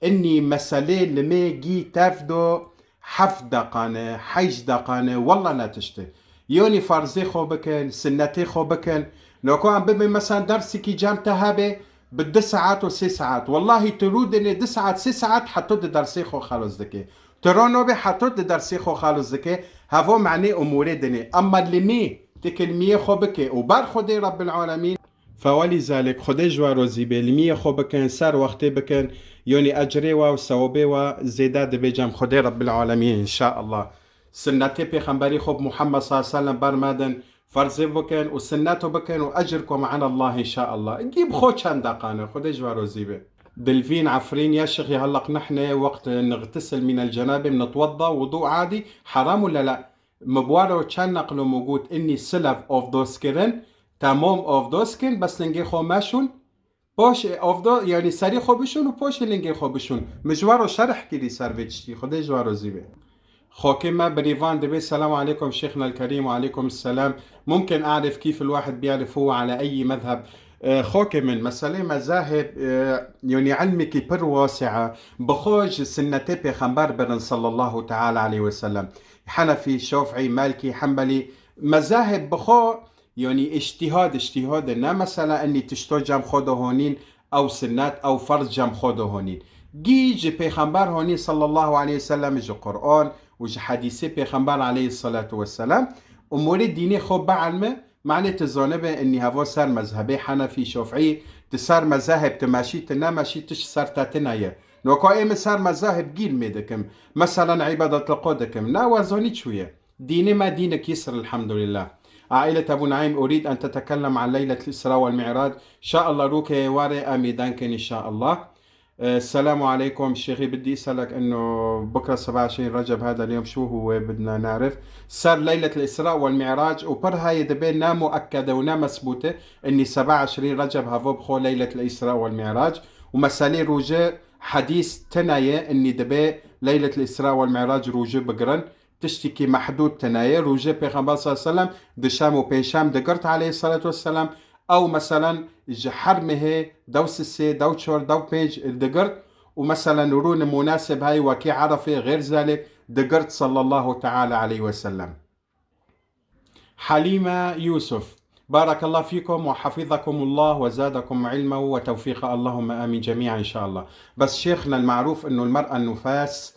înî meselê limê gî tev do, heft deqane, heşt deqane, wella ne tişte. Yonî ferzê xwe bikin, sinnetê xwe bikin. Noko em bibin, mesela, dersikî cem te hebe, bi du saet û sê saet. Wellahî tu rûdinê du saet, sê saet heto di dersê xwe xelos dike. Tu rono be heto di dersê xwe xelos dike. Hevo manê umûrê dinê. Emma limî, tu kilmiyê xwe bike û ber Xwedê Rebbil Alemîn. Fewelî zalik, Xwedê ji we rozî bê, li miyê xwe bikin, ser wextê bikin, yonî ecrê we û sewabê we zêde dibe cem Xwedê Rebbil Alemîn, înşaallah. Sinnetê Pêxemberî xwe bi Muhammed sallallahu aleyhi ve sellem bermedin, ferzê bikin û sinneto bikin û ecrkum ala Allah, înşaallah. Gî bi xwe çend deqane, Xwedê ji we rozî bê. Dilvîn Efrîn, ya şêx ya helaq nehne wext nixtisil mînel cenabê, nitwedda, wudu adî, heram wela la? Mi bi we re çend neqlo mi got, înî silev ovdoz kirin, temom ovdoz kin, bes lingê xwe meşûn, poşê ovdo-, yanî serî xwe bişûn û poşê lingê xwe bişûn. Mi ji we re şerh kirî ser vê tiştî, Xwedê ji we re rozî bê. Xokê me birîvan dibê, السلام عليكم شيخنا الكريم. وعليكم السلام. ممكن أعرف كيف الواحد بيعرف هو على أي مذهب؟ E, xokê min, meselê mezahib, e, yanî ilmekî pir wasi'a. Bi xwe ji sinnetê Pêxember birin sallallahu teala aleyhi ve sellem. Henefî, Şafîî, Malikî, Hembelî, mezahib bi xwe, yanî îctîhad, îctîhad e, ne mesela enî tişto cem xwe de honîn, ew sinnet, ew ferz cem xwe de honîn. Gî ji Pêxember honîn sallallahu aleyhi ve sellem, ji Quran û ji hedîsê Pêxember aleyhissalatu vesselam, umûrê dînê xwe bielme, manê tu zanibe enî heva ser mezhebê Henefî, Şafîî, tu ser mezahib, tu meşî, tu nemeşî, tu ji ser te tune ye. Noka ê min ser mezahib gîl mê dikim. Meselen îbadet li xwe dikim. Na we zanî çûye. Dînê me dînek yisr, elhamdülillah. عائلة أبو نعيم، أريد أن تتكلم عن ليلة الإسراء والمعراج. إن شاء الله روكي واري أمي دانكن إن شاء الله. السلام عليكم شيخي، بدي أسألك إنه بكرة سبعة وعشرين رجب، هذا اليوم شو هو؟ بدنا نعرف. Ser Leylet el-Îsra wal Mi'rac û pir hayê dibe ne muekkede û ne mesbûte, enî seba eşrîn Receb hevû bi xwe Leylet el-Îsra wal Mi'rac û meselê rûje hedîs tune ye, enî dibe Leylet el-Îsra wal Mi'rac rûje bigirin, tiştekî mehdûd tune ye. Rûje Pêxember sallallahu aleyhi ve sellem dişem û pêncşem digirt aleyhissalatu vesselam, ew meselen ji her mehê dew sisê, dew çor, dew pênc digirt û meselen rûne munasib hay wekî Erefê, xêr zalik digirt sallallahu teala aleyhi ve sellem. Halîme Yûsuf, بارك الله فيكم وحفظكم الله وزادكم علما وتوفيقا، اللهم آمين جميعا إن شاء الله. بس شيخنا المعروف إنه المرأة النفاس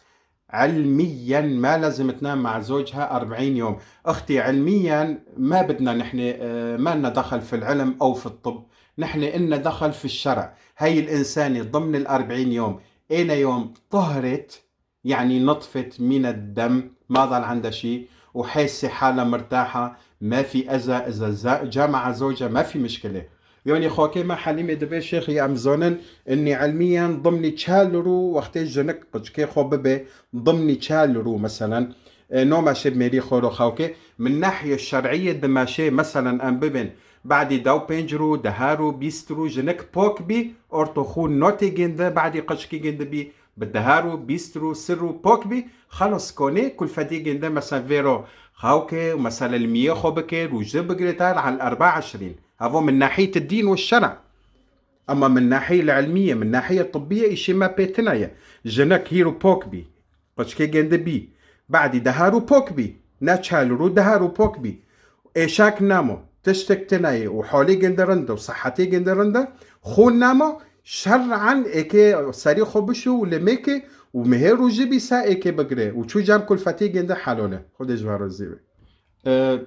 علميا ما لازم تنام مع زوجها أربعين يوم. أختي، علميا ما بدنا نحن، آه، ما لنا دخل في العلم أو في الطب، نحن إلنا دخل في الشرع. هاي الإنسانة ضمن الأربعين يوم، إلى يوم طهرت، يعني نطفت من الدم، ما ضل عندها شي، وحاسة حالها مرتاحة، ما في أذى، إذا ز-، جامع زوجها ما في مشكلة. Yanî xakê me Helîmê dibê şêxî em zonin, enî ilmiyen dimnî çel rû wextê jinik qiçkê xwe bibe, dimnî çel rû meselen, e, no meşê mêrî xwe ro xawkê, min nehye şer'iyê dimeşê, meselen em bibin, badî dew pênc rû, deha rû, bîst rû, jinik pok bî, orto xûn notê gênde, badî qiçkî gênde bî, bi deha rû, bîst rû, sir rû pok bî, xelos konê kulfetî gênde, meselen vê ro xawkê, meselen li miyê xwe bike, rûje bigire ta al erba eşrîn. Havo min nahiyet din ve şer'a. Ama min nahiyet ilmiye, min nahiyet tibbiye îşê me pê tine ye. Jinek hîro pok bî, qiçkê gênde bî, badî deha rû pok bî, ne çel rû, deha rû pok bî. Êşak namo, tiştek tine ye û holê gênde rind e û sehetê gênde rind e, xûn namo, şer'an êkê serî xwe bişû û lemêke û mihê rûjî bî sa êkê bigire û çû cem kulfetê gênde helal e. Xwedê ji we razî be. E,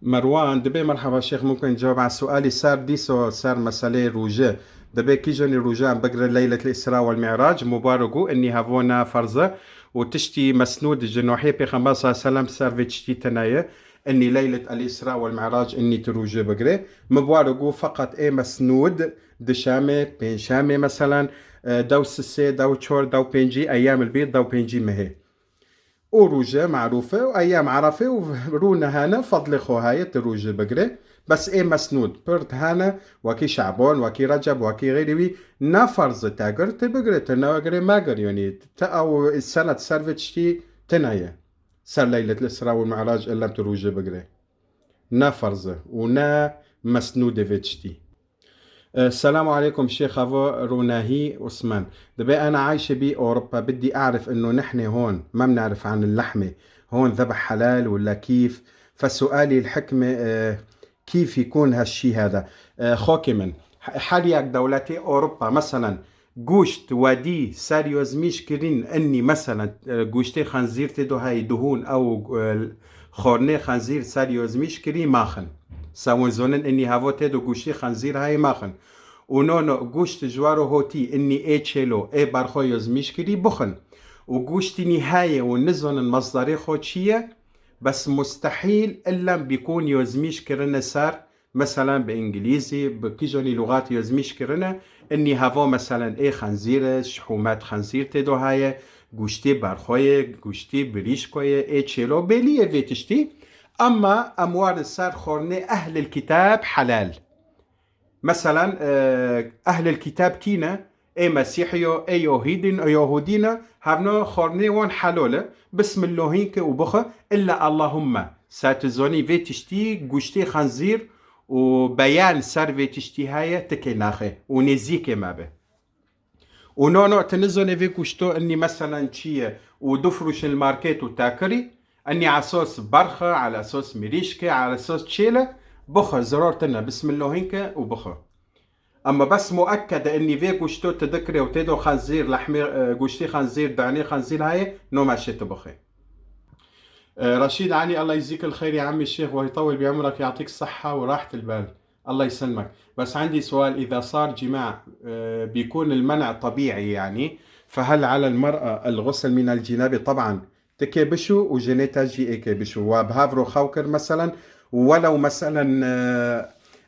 Merwan, dibê merhaba şêx, mumkin cewab a sualî ser dîso ser meseleyê rûje. Dibê kîjanî rûje em bigire Leyletil Îsra wel Mi'rac, mubarek û enî hevo ne ferz e û tiştî mesnûd ji nohiyê Pêxember sallallahu aleyhi ve sellem ser vê tiştî tune ye. Enî Leylet el Îsra wel Mi'rac enî tu rûje bigire. Mubarek û feqet ê mesnûd dişemê, pêncşemê meselen, e, dew sisê, dew çor, dew pêncî, eyyamil bîd, dew pêncî mehê. û rûje merûf e û eyyam Erefê û rûne hene fedlê xwe heye tu rûje bigire. Bes ê mesnûd pir hene, wekî Şaban, wekî Receb, wekî xeyrî wî, ne ferz e te gir tu bigire, tu newegire megir, yanî te ew senet ser vê tiştî tune ye. Ser Leyletil Îsra wel Mi'rac illem tu rûje bigire. Ne ferz e û ne mesnûdê vê tiştî. السلام عليكم شيخ، هذا روناهي عثمان. دبي أنا عايشة بأوروبا، بدي أعرف إنه نحن هون ما بنعرف عن اللحمة، هون ذبح حلال ولا كيف؟ فسؤالي الحكمة، آه، كيف يكون هالشي هذا؟ آه، خوكي من ح-، حريك دولتي أوروبا مثلا، goşt wedî ser yozmîş kirîn, enî mesela, e, goştê xenzîr tê do hey, duhûn ew, e, xornê xenzîr ser yozmîş kirî maxin. Sewin zonin inî hevo tê do guştî xenzîr hayê maxin. Û no no guşt ji waro hotî inî ê çêlo ê berxo yozmîş kirî bixin. Û guştî nî hayê û nizonin mesdarê xo çi ye, bes mustehîl illan bîkûn yozmîş kirine ser, meselan bi îngilîzî, bi kijonî lûxat yozmîş kirine, inî hevo meselan ê xenzîr e, şihûmet xenzîr tê do haye, guştî berxo ye, guştî birîşko ye, ê çêlo bêlî ye vê tiştî. Ema em warin ser xornê ehlil kitab helal. Meselan, e, ehlil kitab kî ne? Ê Mesîhî yo, ê Yohîdîn, ê Yohûdî ne? Hevno xornê wan helal e. Bismillohîn ke û bixwe, illa Allahumme. Sa tu zonî vê tiştî guştê xenzîr û beyan ser vê tiştî heye, tikê naxe û nêzîkê me be. Û no no, tu nizonê vê guşto inî meselan çi ye û difrûşin li market û takirî, inî esos berxe, ala esos mirîşke, ala esos çêle, bixwe, ziror tine, bismillohîn ke û bixwe. Ema bes muekkede inî vê guşto tu dikirê û tê do xenzîr, lehmê, e, guştî xenzîr, danê xenzîr hayê, no meşê tu bixê. آه، رشيد علي، الله يجزيك الخير يا عمي الشيخ ويطول بعمرك، يعطيك الصحة وراحة البال. الله يسلمك. بس عندي سؤال، إذا صار جماع، آه، بيكون المنع طبيعي يعني، فهل على المرأة الغسل من الجنابة؟ طبعًا. Tikê bişû û jinê te jî êkê bişû. Wa bi hev ro xew kir meselan, welew meselan, e,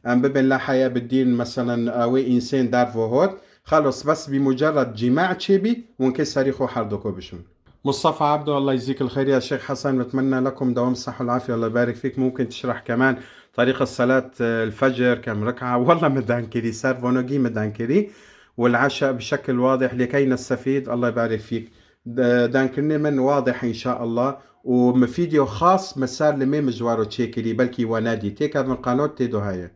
em bibin la heya bi dîn, meselan, ew ê însên dervo hot, xelos bes bi mucerred cîma çêbî, hûn kê serî xwe herdoko bişûn. مصطفى عبدو، الله يجزيك الخير يا شيخ حسن، بتمنى لكم دوام الصحة والعافية، الله يبارك فيك. ممكن تشرح كمان طريقة صلاة الفجر كم ركعة؟ والله مدان كري، سر فونوغي مدان كري، والعشاء بشكل واضح لكي نستفيد. الله يبارك فيك. د-، دانكرني من واضح إن شاء الله، ومفيديو خاص مسار لمي مجوارو تشيكري، بلكي ونادي تيكا من قانوت تيدو هاي.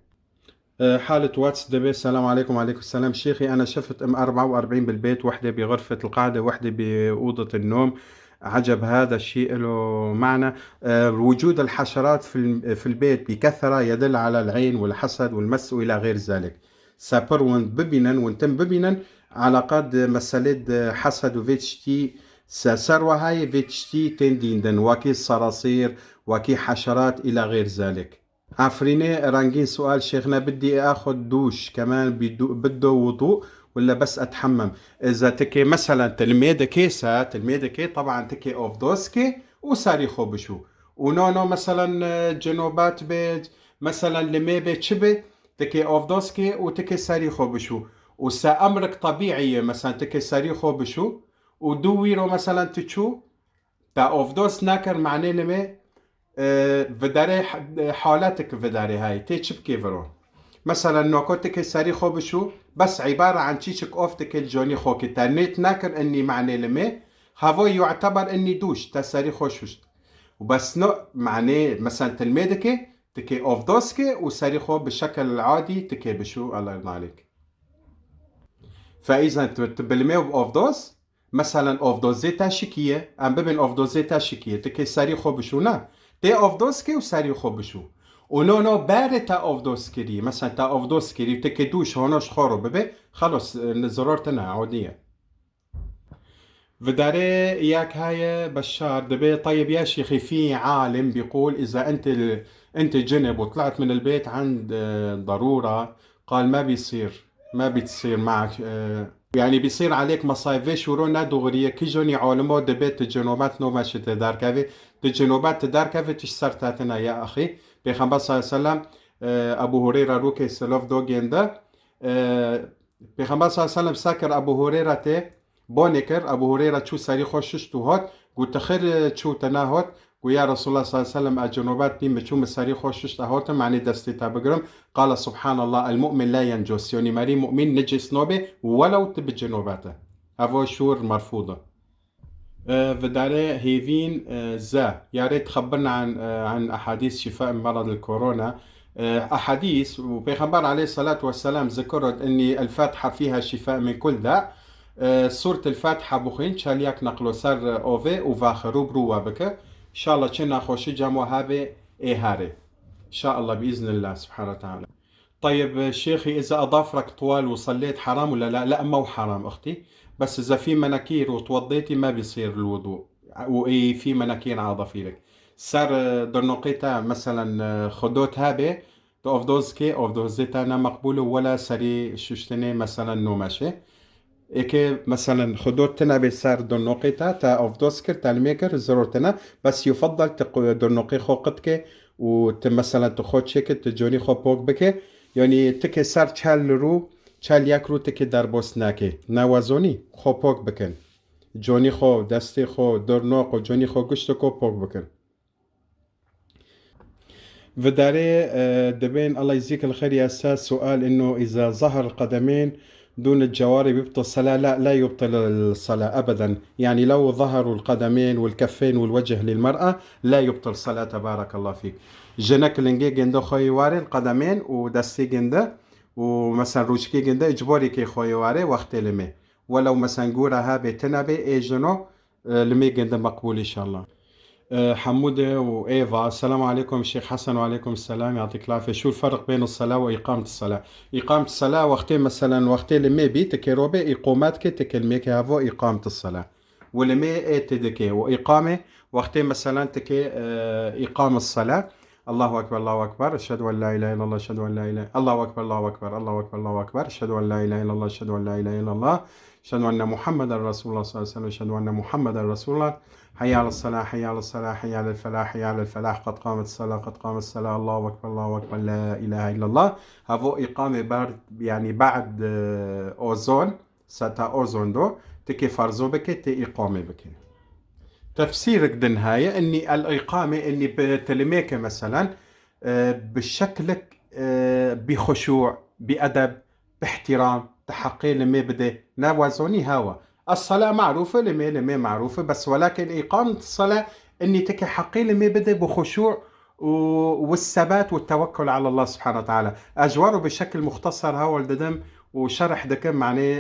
آه، حالة واتس دبي. السلام عليكم. وعليكم السلام شيخي، أنا شفت ام أربعة وأربعين بالبيت، وحدة بغرفة القعدة، وحدة بأوضة النوم. عجب، هذا الشيء له معنى؟ آه، وجود الحشرات في الم-، في البيت بكثرة يدل على العين والحسد والمس وإلى غير ذلك. سا پر ون ببینن، ون تم ببینن، علاقات مسألة حسد وفي تشتي، سا سر وهاي في تشتي تندين دن، وكي صراصير، وكي حشرات إلى غير ذلك. عفريني رنگين سؤال شيخنا، بدي اخذ دوش كمان بدو، بده وضوء ولا بس اتحمم؟ اذا تكي مثلا تلميذك سا، تلميذك طبعا تكي اوف دوسكي وساري خو بشو. ونونو مثلا جنوبات بيج، مثلا لمي بي تشبي، تكي اوف دوسكي وتكي ساري خو بشو. وسا امرك طبيعي مثلا تكي ساري خو بشو، ودو ويرو مثلا تشو، تا اوف دوس ناكر معناه لمي، آه، في داري ح-، حالتك في داري هاي، تي تشبكي فرو. مثلا نوكو تكي ساري خو بشو، بس عبارة عن تشيشك اوف تكي الجوني خو كي تا نيت ناكر اني معناه لمي، هافو يعتبر اني دوش، تا ساري خو شوشت. وبس نو، معناه مثلا تلميذك، تكي اوف دوسكي وساري خو بشكل عادي تكي بشو، الله يرضى عليك. فاذا ت-، تبلمي اوف دوس، مثلا اوف دوس زي تاشكيه، ام ببن اوف دوس زي تاشكيه، تكي ساري خو بشو نا، تي اوف دوسكي وساري خو بشو. ونو نو باري تا اوف دوس كري، مثلا تا اوف دوس كري، تكي دوش هونوش خورو ببي، خلص، زرورتنا عادية. في داري ياك هاي بشار دبي، طيب يا شيخي، في عالم بيقول إذا أنت ال-، أنت جنب وطلعت من البيت عند، آه، ضرورة، قال ما بيصير، ما بتصير معك، آه، يعني بيصير عليك مصايب. في شورو نا دغرية كي جوني عالمو دبي تجنوبات نو ماشي تدار كافي، تجنوبات تدار كافي تشسر تاتنا يا أخي. بيخمبر صلى الله عليه وسلم، آه، أبو هريرة روكي سلوف دو جيندا، آه، پێخەمبەر صلی الله علیه و سلم سا کر ئەبو هورێرە تێ، بۆنێ کر، ئەبو هورێرە چوو سەری خۆ ششت و هات، گوتە خێر چوو تە ناهات، گو یا رسول الله صلی الله علیه و سلم ئە جنوبات بیم بچوو من سەری خۆ ششت ئەهاتم، معنی دەستی تا بگرم، قال سبحان الله المؤمن لا ينجس، یۆنی مەری مؤمن نجس نۆبێ، وەلەو ت بە جنوباتە. ئەڤۆ شور مرفوضە. آه، في داري هيفين، آه، زا. يا ريت تخبرنا عن، آه، عن أحاديث شفاء من مرض الكورونا. آه، أحاديث، وبيغمبر عليه الصلاة والسلام ذكرت إني الفاتحة فيها شفاء من كل داء. آه، سورة الفاتحة بخين، شالياك نقلو سر أوفي وفاخر وبروا بك. إن شاء الله كنا خوش جام وهابي إيهاري. إن شاء الله بإذن الله سبحانه وتعالى. طيب شيخي، إذا أظافرك طوال وصليت حرام ولا لا؟ لا، مو حرام أختي، بس إذا في مناكير وتوضيتي ما بيصير الوضوء، وإي في مناكير على ظفيرك. سر درنوقيتا مثلا خدوت هابي، Ovdoz kê, ovdozê te ne meqbûl û wela serî şuştinê, meselen, nûmeşê. Êkê, meselen, xwe dot tine bê ser dirnoqê te, te ovdoz kir, te limê kir, ziror tine, bes yufeddel tu qu-, dirnoqê xwe qit ke û tu, meselen, tu xwe çêkit, tu conî xwe pok bike. Yanî tu ke ser çel rû, çel yek rû tu ke derbos neke. Ne wezonî, xwe pok bikin. Conî xwe, destê xwe, dirnoq û conî xwe, guştê xwe pok bikin. Vidarê, e, dibên, Allah yeczik el xeyr ya Estaz, sual inno iza zahar el qedemên dun el cewari yubtil sala? La, la yubtil el sala ebeden. Yani lew zaharu el qedemên vel keffên vel wecih lil mer'a la yubtil sala, tebarekallah fîk. Jinek lingê ginde xwe yê warê, el qedemên û destê ginde û mesela rûçikê ginde, icborî kê xwe yê warê wextê limê. Welew mesela gûra hebê tine bê, ê jino, e, limê ginde meqbûl inşallah. E, Hemûde û Êva, Selamu aleykum Şêx Hesen. Û aleykum selam, yatik lafe. Şûl ferq bênil sela û îqamet sela. Îqamet sela wextê, meselen, wextê limê bî, tikê robe îqomet ke, tikê limê ke hevo îqamet sela. Û limê ê tê dike. Û îqame wextê, meselen, tikê, e, îqamet sela. Allahu Ekber, Allahu Ekber, eşhedü en la ilahe illallah, eşhedü en la ilahe, Allahu Ekber, Allahu Ekber, Allahu Ekber, Allahu Ekber, eşhedü en la ilahe illallah, eşhedü en la ilahe illallah, eşhedü enne Muhammeden Resulullah sallallahu aleyhi ve sellem, eşhedü enne Muhammeden Resulullah. Hayya alas salah, hayya alas salah, hayya alel felah, hayya alel felah, qad qamet salah, qad qamet salah, Allahu Ekber, Allahu Ekber, la ilahe illallah. Hevo îqamê ber, yani ba'd, e, ozon, seta ozon do, tikê farzo bike, tê îqamê bike. Tefsîrek din heye, innî el îqamê, innî bi telimê ke, meselen, e, bi şeklek, e, bi xuşû, bi edeb, bi ihtiram, te heqê limê bide. Ne wezonî hewa. Es-sala marûfe, limê, limê marûfe, bes welakin îqamet sala, innî tikê heqê limê bide bi xuşû û, û sebat û tewekkul ala Allah subhanahu wa ta'ala. Ez ji waro bi şekil muxtesar hewl didim û şerh dikim, manê,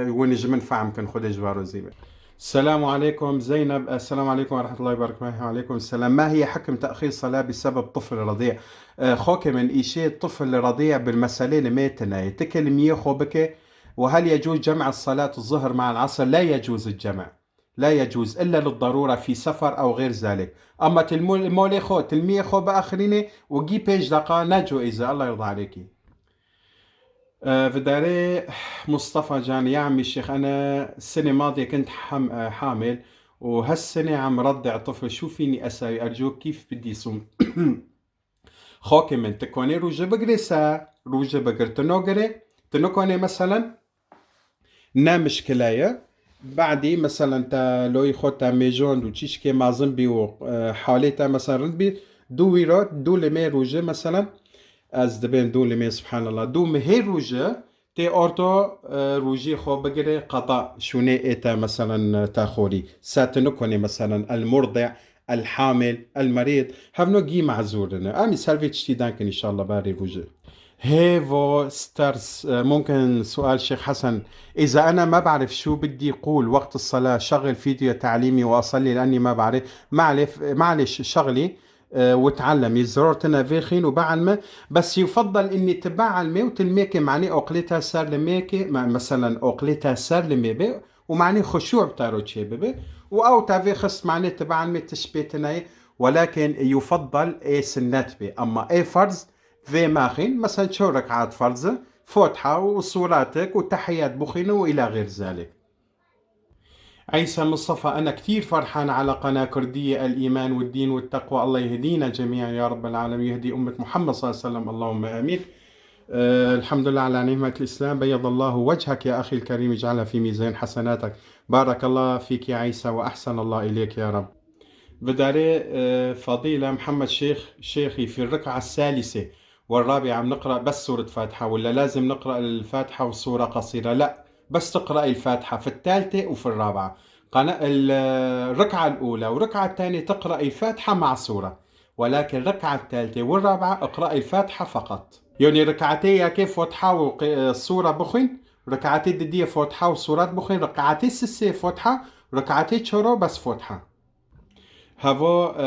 e, hûn ji min fehm kin, Xwedê ji waro zî be. Selamu aleykum Zeynep. Esselamu aleykum ve rahmetullahi ve berekatuhu. Aleykum selam. Ma hiye hukm te'xîr sala bi sebeb tifl redî'? E, xokê min, îşê tifl redî' bil meselê li mêtine ye. Ti kelimiyê xwe bike. Ve hel yecûz cem'e salatu zuhr ma'al asr? La yecûz cem'. La yecûz illa lid darûre fî sefer ew xeyr zalik. Ama til mol-, molê xwe, tilmiyê xwe biaxirînê û gî pênc deqa ne caiz e. Allah yirda aleyki. Ee, vidarê Mustafa Can, ya emî şêx, ene sinê madê kint hem, e, hamil û hes sinê em redde tifl şûfînî esayî erco kîf bidîsûm. Xokê min, ti konê rûje bigirê se, rûje bigir, ti nogirê, ti nikonê meselen, ne mişkile ye. Badî, meselen, te loyî xwe te mêjon û çîşkê mezin bî û, e, halê te, meselen, rind bî, dû wî re, dû limê rûje, meselen, ez dibên dû limê, subhanallah, dû mihê rûje, tê orto, e, rûjî xwe bigire, qeta şûnê ê te, meselen, te xorî. Se tu nikonê, meselen, el murdi, el hamil, el merîd, hevno gî mezûr dine. Em î ser vê tiştî denkin, înşallah, berê rûje. Hêvo Stars, e, mumkin sual Şêx Hesen. Îza ene me barif şu bidî qûl weqt sela şexil fîdyo talîmî ve asalî lenî me barif. Malif, malif şexlî, e, ve teallemî. Ziror tine vê xîn û beelme. Bes yufeddel înî ti beelme û tilmêke manî oqlê te ser limêke, me-, meselen oqlê te ser limê be û manî xuşû bi te ro çê bibe. Û ew te vê xist manî ti beelme tişt pê tine ye. Welakin yufeddel ê sinnet be. Ama ê ferz Vê maxîn, meselen, ço rekat ferz e, Fotiha û sûratek û tehiyat bixwîne û îla xêr zalik. Eysa Mustafa, ene ktîr ferhan ala qena Kurdiye, el îman ve dîn ve teqwa. Allah yehdîna cemîan ya Rabbel alemin, yehdi ummet Muhammed sallallahu aleyhi ve sellem. Allahümme amîn. Ee, Elhamdülillah ala nimetil Islam. Beyyadallahu vechek ya ahil kerim, ec'alha fi mizan hasenatek. Barakallah fik ya Eysa ve ahsenallah ileyk ya Rabb. Vidarê, e, Fadîle Muhammed Şêx, Şêxî, fi rika salise ve rabia em niqra bes sûret Fatiha, wela lazim niqra el Fatiha ve sûra qasîra? La, bes tiqra el Fatiha fi thalite û fi rabia. Qana el, e, rika el ula ve rika thanî tiqra el Fatiha ma sûra. Welakin rika thalite ve rabia iqra el Fatiha feqet. Yanî rikatê yekê Fatiha ve qe-, e, sûra bixwîn, rikatê didiyê Fatiha ve sûrat bixwîn, rikatê sisê Fatiha, rikatê çoro bes Fatiha. Hevo, e,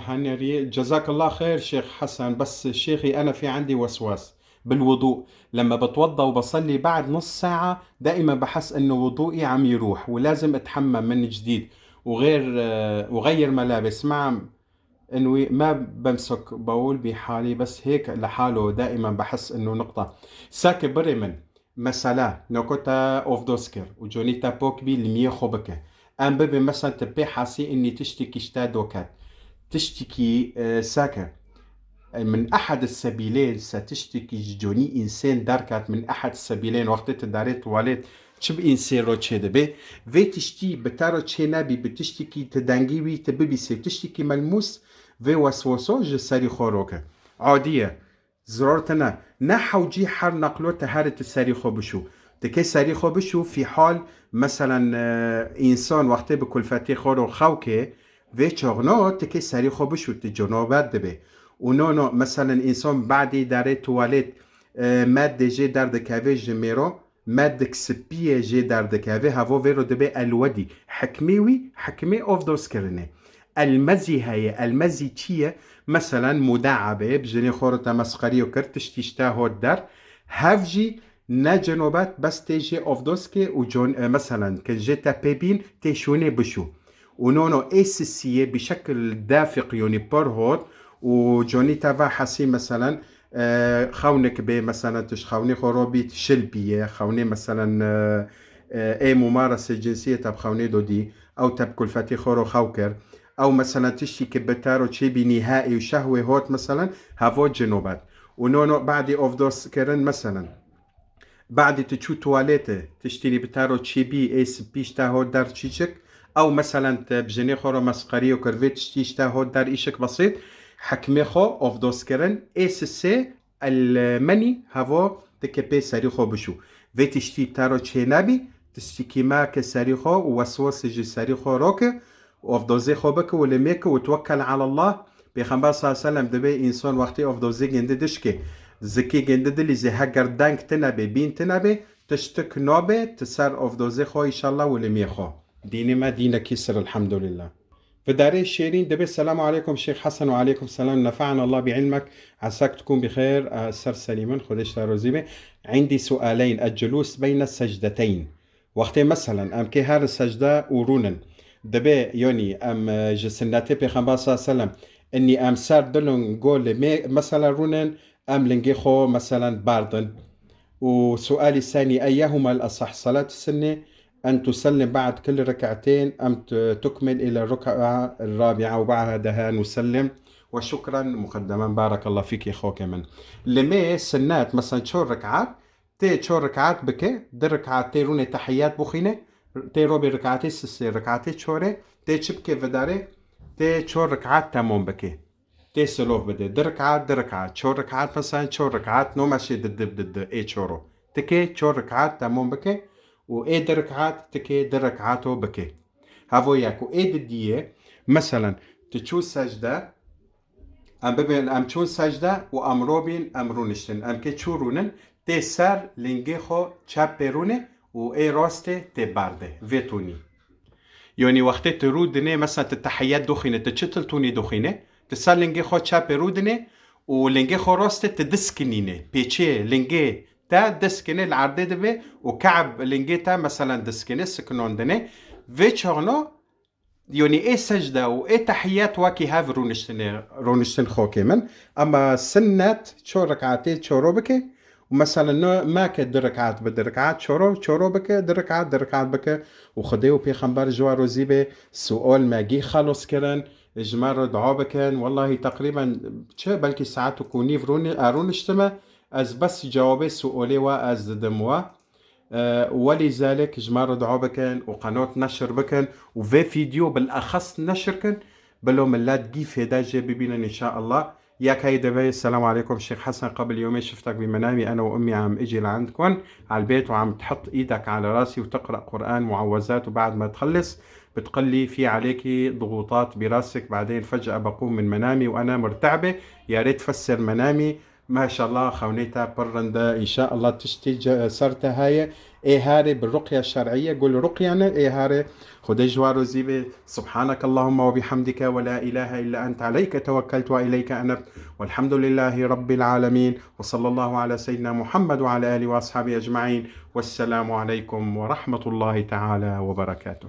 Henerî, cezakallah xeyr Şêx Hesen, bes Şêxî ene fî endî weswas. Bilwudu, lemme betwedda ve besellî ba'd nus sa'a, daîmen behs ennu wuduî em yirûh, ve lazim ethemmem min cdîd, ve xeyr, e, ve xeyr melabis, ma انوی ما بمسك بقول بحالي، بس هيك لحاله دائما بحس انه نقطة. ساكت بري من. Mesela, nokota ovdos kir û conî te pok bî, limiyê xwe bike. Em bibê, mesela, tu pê hesî inî tiştekî ji te doket. Tiştekî, e, seke. E, min ehad sebîlên se tiştekî ji conî însên derket, min ehad sebîlên wextê tu darê tuwalet çi bi însê ro çê dibe. Vê tiştî bi te ro çê nebî, bi tiştekî tu dengî wî tu bibîsê, tiştekî melmûs vê wesweso ji serî xwe roke. Adî ye. Ziror tine, ne hewcî her neqlo te herê ti serî xwe bişû. Ti kê serî xwe bişû, fî hal, meselen, e, însan wextê bi kulfetê xwe ro xew ke, vê çaxno ti kê serî xwe bişû, ti cenobet dibe. Û no, no, meselen, însan badî darê tuwalet, e, med dê jê derdikeve ji mêro, medik sipî ye jê derdikeve, hevo vê ro dibe elwedî. Hikmê wî, hikmê ovdoskirinê. Elmezî heye, elmezî çi ye? Meselen, mudaebe, bi jinê xwe re te mesqeriyo kir, tiştî ji te hot der. Hev jî ne cenobet, bes tê jê ovdoskê û con-, e, meselen, kin jê te pê bîn, tê şûnê bişû. Û no, no, ê sisiyê bi şekil dafiq, yonî pir hot û conî te va hesî, meselen, e, xewnik bê, meselen, tu ji xewnê xwe ro bît, şil bîye, xewnê, meselen, e, e, ê mumarese cinsiyê te bi xewnê do dî, ew te bi kulfetê xwe ro xew kir, ew, meselen, tiştî ki bi te ro çêbî nîhaî û şehwê hot, meselen, hevo cinobet. Û no, no, badî ovdos kirin, meselen, Badî tu çû tuwalêtê, tiştînî bi te ro çêbî, ê sipî ji te hot der çîçik, ew meselen tu bi jinê xwe re mesqeriyo kir, vê tiştî ji te hot der îşik besît, hikmê xwe ovdoskirin, ê sisê elmenî hevo tu ke pê serî xwe bişû. Vê tiştî te ro çênebî, tiştîkî meke serî xwe û weswesê ji serî xwe roke, û ovdozê xwe bike û limê ke û twekkel alallah. Pêxember sallallahu aleyhi ve sellem dibê însan wextê ovdozê gindi dişkê, zikê gindi dilîzê, heger deng tine bê, bîn tine bê, tiştik nabe, ti ser ovdozê xwe înşallah û limê xwe. Dînê me dînekî sir, elhamdulillah. Vidarê şêrîn dibê, Selamu aleykum Şêx Hesen. Ve aleykum selam, nefa'ena Allah bi ilmek, esak tukun bi xêr, e, ser selîmin, Xwedê ji te rozî be. Îndî sualeyn, el culûs beyne secdeteyn. Wextê meselen em kê herin secde û rûnin, dibê, yonî em, e, ji sinnetê Pêxember sallallahu aleyhi ve sellem, inî em ser dilin go li mê, meselen rûnin, em lingê xwe meselen berdin. Û sualî senî, eyyehuma el-esah, salat sinnê, en tusellim ba'd kulli rek'ateyn, em tu-, tukmil ila ruk'a rabi'a ve ba'daha nusellim. Ve şukran muqeddemen, barakallah fîkî xokê min. Li mê sinnet, meselen çor rek'at, Tê çor rik'at bike, di rik'at tê rûnê tehiyat bixwîne, tê robê rik'atê sisê, rik'atê çorê, tê çi bike vidarê, tê çor rik'at temom bike. Tê silov bide. Di rik'at, di rik'at, çor rik'at, mesela çor rik'at, no meşê di di di di ê çoro. Tikê çor rik'at temom bike û ê di rik'at, tikê di rik'ato bike. Hevo yek û ê di diyê, meselen, tu çû secde, Em bibên, em çûn secde û em robîn, em rûniştin. Em kê çû rûnin, tê ser lingê xwe çep pê rûnê û ê rastê tê berdê. Vê tûnî. Yonî wextê tu rû dinê, mesela tu tehiyet doxîne, tu çi til tûnî doxîne, tu ser lingê xwe çep pê rû dinê û lingê xwe rastê tu diskinîne. Pêçê lingê te diskinê li erdê dibe û ke'b lingê te, meselen, diskinê, sikinondinê. Vê çaxno Yonî ê secde û ê tehiyat wekî hev rûniştinê, rûniştin xokê min. Ema sinnet çor rik'atê çoro bike û mesela no meke du rik'at bi du rik'at çoro, çoro bike, du rik'at, du rik'at bike û Xwedê û Pêxember ji we rozî be, sual me gî xelos kirin, ji me re dua bikin. Wellahî teqrîben çi belkî saet û nîv rûni-, e, rûniştime, ez bes cewabê sualê we ez didim we. E, welî zalik ji me re dua bikin û qenot neşir bikin û vê fîdyo bilexes neşir kin, bilo millet gî fêde jê bibînin înşaallah. Yek hey dibê, Selamu aleykum Şêx Hesen, qebil yomê şiftek bi menamî ene û ummî am icî li endikun, al bêt û am tihit îdek ala rasî û tiqra Qur'an muawwezat û ba'd ma tixellis, بتقلي في عليكي ضغوطات براسك، بعدين فجأة بقوم من منامي وأنا مرتعبة، يا ريت تفسر منامي. Maşallah, xewnê te pir rind e. Înşallah tiştê ce-, ser te heye. Ê harê bi ruqya şer'î ye, gul ruqya ne, ê harê. Xwedê ji we rozî be. Subhanakallahumma ve bihamdike ve la ilahe illa ente aleyke tevekkeltu ve ileyke enebt. Velhamdülillahi Rabbil alemin. Ve sallallahu ala seyyidina Muhammed ve ala alihi ve ashabihi ecmaîn. Vesselamu aleykum ve rahmetullahi teala ve berekatuh.